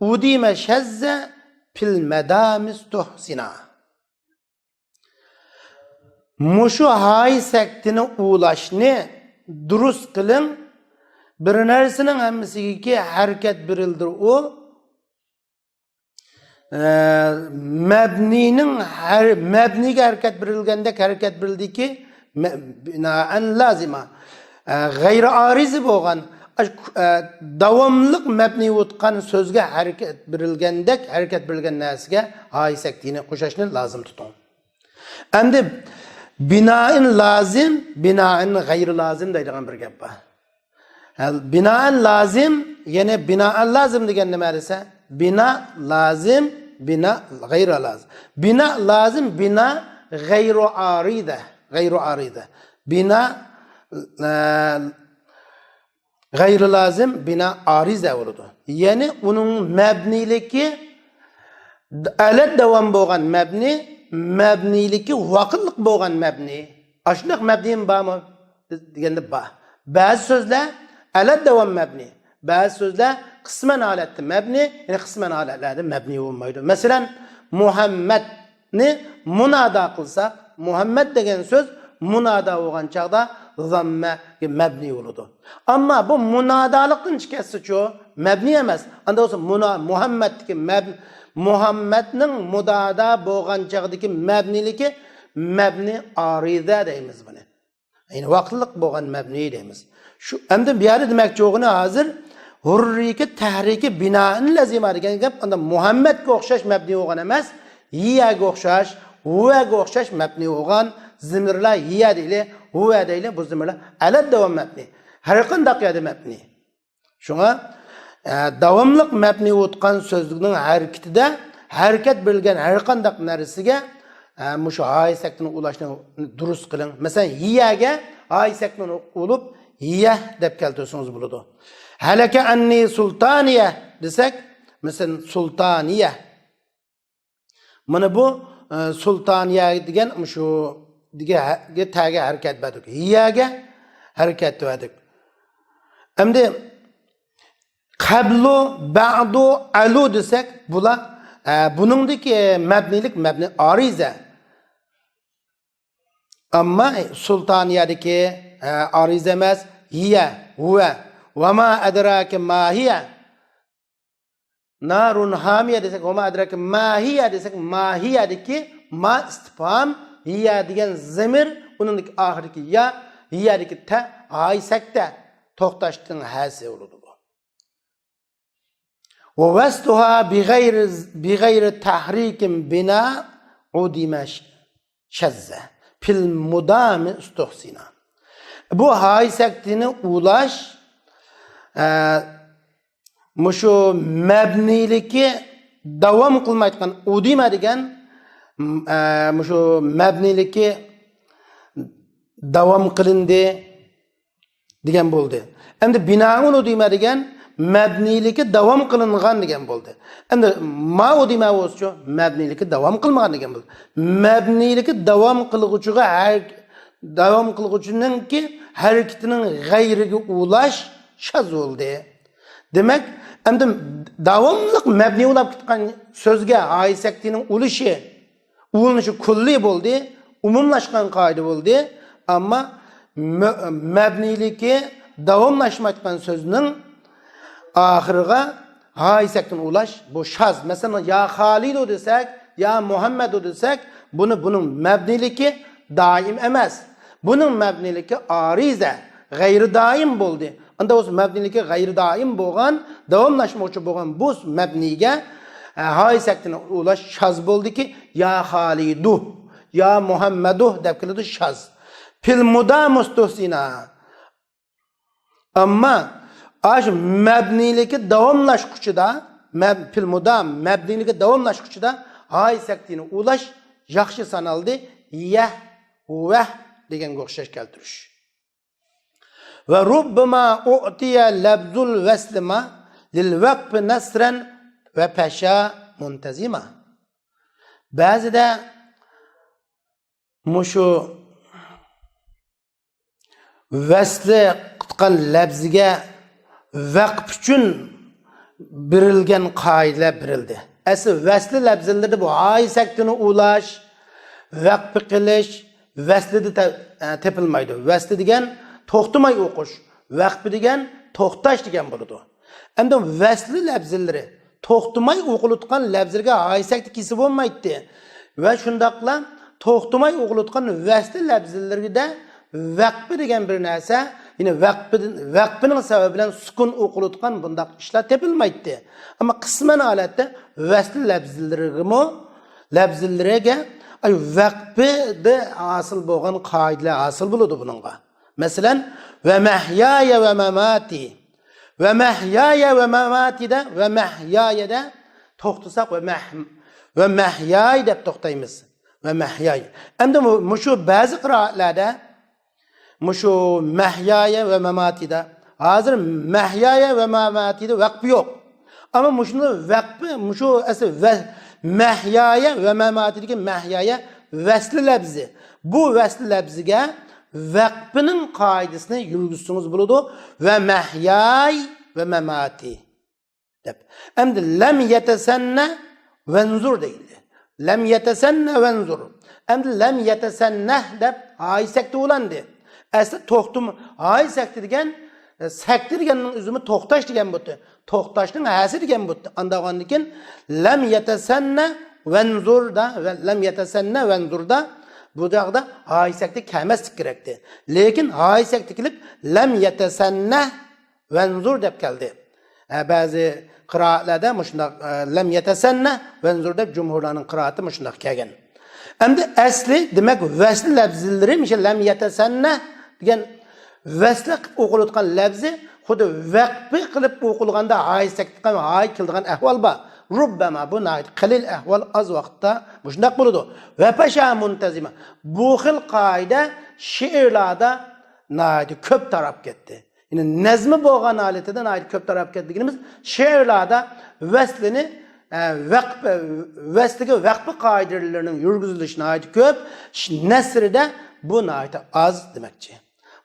ئۇدىمە شەززە پىل مەدامىس تۇھسىنا. مۇشۇ ھايسەكتىنى ئۇلاشنى دۇرۇس قىلىڭ. بىر نەرسىنىڭ ھەممىسىگىكى ھەرىكەت بېرىلدى ئۇ. ئە، مەبنىنىڭ ھەر، مەبنىگە ھەرىكەت بېرىلگەندەك ھەرىكەت بېرىلدىكى مە-، بىنائەن لازىما. ئە، غەيرىي ئارىزى بولغان، ئە، داۋاملىق مەبنى بولۇۋاتقان سۆزگە ھەرىكەت بېرىلگەندەك ھەرىكەت بېرىلگەن نەرسىگە ھايسەكتىنى قوشاشنى لازىم تۇتۇڭ. ئەمدى بىنائىن لازىم، بىنائىن غەيرىي لازىم دەيدىغان بىر گەپ بار. ھە، بىنائەن لازىم، يەنى بىنائەن لازىم دېگەن نېمە دېسە، بىنا لازىم، بىنا غەيرىي لازىم. بىنا لازىم، بىنا غەيرىي ئارىزە، غەيرىي ئارىزە. بىنا، ئە، غەيرىي لازىم، بىنا ئارىزە بولىدۇ. يەنى ئۇنىڭ مەبنىيلىكى ئەلەت داۋام بولغان مەبنى، مەبنىيلىكى ۋاقىتلىق بولغان مەبنى. ئاشۇنداق مەبنىيمۇ بارمۇ دېگەندە بار. بەزى سۆزلەر ئەلەت داۋام مەبنى، بەزى سۆزلەر قىسمەن ھالەتتە مەبنى، يەنى قىسمەن ھالەتلەردە مەبنى بولمايدۇ. مەسىلەن، مۇھەممەد نى مۇنادا قىلساق، مۇھەممەد دېگەن سۆز مۇنادا بولغان چاغدا زاممەگە مەبنى بولىدۇ. ئەمما بۇ مۇنادالىقتىن چىقىپ كەتسىچۇ، مەبنى ئەمەس. ئاندا بولسا مۇنا-، مۇھەممەدتىكى مەب-، مۇھەممەدنىڭ مۇنادا بولغان چاغدىكى مەبنىلىكى مەبنى ئارىزە دەيمىز بۇنى. يەنى ۋاقىتلىق بولغان مەبنى دەيمىز. شۇ، ئەمدى بۇ يەردە دېمەكچى بولغىنى ھازىر ھۇررىكى تەھرىكى بىنائىن لازىما دېگەن گەپ، ئاندا مۇھەممەدكە ئوخشاش مەبنى بولغان ئەمەس، ھىيەگە ئوخشاش، ھۇۋەگە ئوخشاش مەبنى بولغان زىمىرلار ھىيە دەيلى، ھۇۋە دەيلى، بۇ زىمىرلار ئەلەت داۋام مەبنى. ھەر قانداق يەردە مەبنى. شۇڭا، ئە، داۋاملىق مەبنى بولۇۋاتقان سۆزنىڭ ھەرىكىتىدە ھەرىكەت بېرىلگەن ھەر قانداق نەرسىگە، ئە، مۇشۇ ھايسەكتىنى ئۇلاشنى دۇرۇس قىلىڭ. مەسىلەن، ھىيەگە ھايسەكتىنى ئۇلۇپ، ھىيە دەپ كەلتۈرسىڭىز بولىدۇ. ھەلەكە ئەننى سۇلتانىيە دېسەك، مەسىلەن، سۇلتانىيە. مانا بۇ، ئە، سۇلتانىيە دېگەن مۇشۇ دېگە-، تەگە ھەرىكەت بەردۇق. ھىيەگە ھەرىكەت بەردۇق. ئەمدى قەبلۇ، بەئدۇ، ئەلۇ دېسەك، بۇلار، ئە، بۇنىڭدىكى مەبنىلىك مەبنى ئارىزە. ئەمما سۇلتانىيەدىكى، ئە، ئارىزە ئەمەس، ھىيە، ھۇۋە. ۋەما ئەدراكە ما ھىيە. نارۇن ھامىيە دېسەك، ۋەما ئەدراكە ماھىيە دېسەك، ماھىيەدىكى ما ئىستىپھام، ھىيە دېگەن زەمىر، ئۇنىڭدىكى ئاخىرىدىكى يا، ھىيەدىكى تە، ھاي سەكتە، توختاشنىڭ ھەسى بولىدۇ بۇ. ۋەسلۇھا بىغەيرى، بىغەيرى تەھرىكىن بىنا ئۇدىمە شەززە پىل مۇدامى ئۇستۇخسىنا. بۇ ھاي سەكتىنى ئۇلاش، ئە، مۇشۇ مەبنىيلىكى داۋام قىلمايدىغان ئۇدىمە دېگەن، ئە، مۇشۇ مەبنىيلىكى داۋام قىلىندى دېگەن بولدى. ئەمدى بىنائۇن ئۇدىمە دېگەن مەبنىيلىكى داۋام قىلىنغان دېگەن بولدى. ئەمدى ما ئۇدىمە بولسىچۇ، مەبنىيلىكى داۋام قىلمىغان دېگەن بولدى. مەبنىيلىكى داۋام قىلغۇچىغا ھەر-، داۋام قىلغۇچىنىڭكى ھەرىكىتىنىڭ غەيرىگە ئۇلاش شاز بولدى. دېمەك، ئەمدى داۋاملىق مەبنىي ئۇلاپ كەتكەن سۆزگە ھاي سەكتىنىڭ ئۇلىشى، ئۇلىنىشى كۈللىي بولدى، ئومۇملاشقان قائىدە بولدى. ئەمما مە-، مەبنىيلىكى داۋاملاشمايدىغان سۆزنىڭ ئاخىرىغا ھاي سەكتىنى ئۇلاش، بۇ شاز. مەسىلەن، يا خالىدۇ دېسەك، يا مۇھەممەدۇ دېسەك، بۇنى، بۇنىڭ مەبنىيلىكى دائىم ئەمەس. بۇنىڭ مەبنىيلىكى ئارىزە، غەيرىي دائىم بولدى. ئاندا بولسا مەبنىيلىكى غەيرىي دائىم بولغان، داۋاملاشمىغۇچى بولغان بۇ مەبنىيگە، ئە، ھاي سەكتىنى ئۇلاش شاز بولدىكى، يا خالىدۇ، يا مۇھەممەدۇ دەپ كېلىدۇ شاز. پىل مۇدامى ئۇستۇخسىنا. ئەمما ئاشۇ مەبنىيلىكى داۋاملاشقۇچىدا، مەب-، پىل مۇدام مەبنىيلىكى داۋاملاشقۇچىدا ھاي سەكتىنى ئۇلاش ياخشى سانالدى. يەھ، ۋەھ دېگەنگە ئوخشاش كەلتۈرۈش. ۋە رۇببىما ئۇئتىيە لەبزۇل ۋەسلىما لىل ۋەقپى نەسرەن ۋە پەشا مۇنتەزىما. بەزىدە مۇشۇ ۋەسلى قىلغان لەپزىگە ۋەقپ ئۈچۈن بېرىلگەن قائىدىلەر بېرىلدى. ئەسلى ۋەسلى لەپزىلىرىدە بۇ ھاي سەكتىنى ئۇلاش، ۋەقپى قىلىش، ۋەسلىدە تە-، ئە، تېپىلمايدۇ. ۋەسلى دېگەن توختىماي ئوقۇش، ۋەقپى دېگەن توختاش دېگەن بولىدۇ. ئەمدى ۋەسلى لەپزىلىرى توختىماي ئوقۇلۇتقان لەپزىلەرگە ھاي سەكتە كېسە بولمايتتى. ۋە شۇنداقلا توختىماي ئوقۇلۇتقان ۋەسلى لەپزىلىرىدە ۋەقپى دېگەن بىر نەرسە، يەنى ۋەقپىدىن، ۋەقپىنىڭ سەۋەبى بىلەن سۈكۈن ئوقۇلۇتقان بۇنداق ئىشلار تېپىلمايتتى. ئەمما قىسمەن ھالەتتە ۋەسلى لەپزىلىرىگىمۇ، لەپزىلىرىگە، ئاي، ۋەقپىدە ھاسىل بولغان قائىدىلەر ھاسىل بولىدۇ بۇنىڭغا. مەسىلەن، ۋە مەھيايە ۋە مەماتى. ۋە مەھيايە ۋە مەماتىدە، ۋە مەھيايەدە توختىساق، ۋە مەھ-، ۋە مەھياي دەپ توختايمىز. ۋە مەھياي. ئەمدى مۇ-، مۇشۇ بەزى قىرائەتلەردە مۇشۇ مەھيايە ۋە مەماتىدا، ھازىر مەھيايە ۋە مەماتىدا ۋەقپى يوق. ئەمما مۇشۇنى ۋەقپى، مۇشۇ ئەسلى ۋە-، مەھيايە ۋە مەماتىدىكى مەھيايە ۋەسلى لەپزى. بۇ ۋەسلى لەپزىگە ۋەقپىنىڭ قائىدىسىنى يۈرگۈزسىڭىز بولىدۇ. ۋە مەھياي ۋە مەماتى دەپ. ئەمدى لەم يەتەسەننە ۋەنزۇر دەيلى. لەم يەتەسەننە ۋەنزۇر. ئەمدى لەم يەتەسەننە دەپ ھاي سەكتە ئۇلاندى. ئەسلى توختىم-، ھاي سەكتە دېگەن، ئە، سەكتە دېگەننىڭ ئۆزىمۇ توختاش دېگەن بولدى. توختاشنىڭ ھەسى دېگەن بولدى. ئانداق بولغاندىن كېيىن لەم يەتەسەننە ۋەنزۇردا، ۋە لەم يەتەسەننە ۋەنزۇردا بۇ چاغدا ھاي سەكتە كەلمەسلىك كېرەكتى. لېكىن ھاي سەكتە كېلىپ لەم يەتەسەننە ۋەنزۇر دەپ كەلدى. ھە، بەزى قىرائەتلەردە مۇشۇنداق، ئە، لەم يەتەسەننە ۋەنزۇر دەپ جۇمھۇرلارنىڭ قىرائىتى مۇشۇنداق كەلگەن. ئەمدى ئەسلى، دېمەك، ۋەسلى لەپزىلىرى مۇشۇ لەم يەتەسەننە دېگەن ۋەسلى ئوقۇلۇۋاتقان لەپزى خۇددى ۋەقپى قىلىپ ئوقۇلغاندا ھاي سەكتە قىلغان، ھاي كېلىدىغان ئەھۋال بار. رۇببەما، بۇ ناھايىتى قېلىل ئەھۋال، ئاز ۋاقىتتا مۇشۇنداق بولىدۇ. ۋە پەشا مۇنتەزىما. بۇ خىل قائىدە شېئىرلاردا ناھايىتى كۆپ تاراپ كەتتى. يەنى نەزمى بولغان ھالىتىدە ناھايىتى كۆپ تاراپ كەتتى دېگىنىمىز، شېئىرلاردا ۋەسلىنى، ئە، ۋەقپ، ۋەسلىگە ۋەقپى قائىدىلىرىنىڭ يۈرگۈزۈلۈشى ناھايىتى كۆپ، ش-، نەسرىدە بۇ ناھايىتى ئاز دېمەكچى.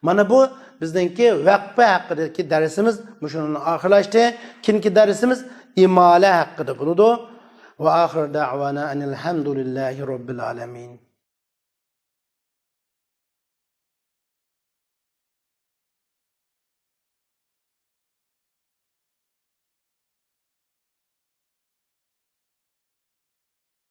مانا بۇ بىزنىڭكى ۋەقپى ھەققىدىكى دەرسىمىز مۇشۇنىڭ بىلەن ئاخىرلاشتى. كېيىنكى دەرسىمىز ئىمالە ھەققىدە بولىدۇ. ۋە ئاخىر دەۋانا ئەنىل ھەمدۇلىللاھى رەببىل ئالەمىن.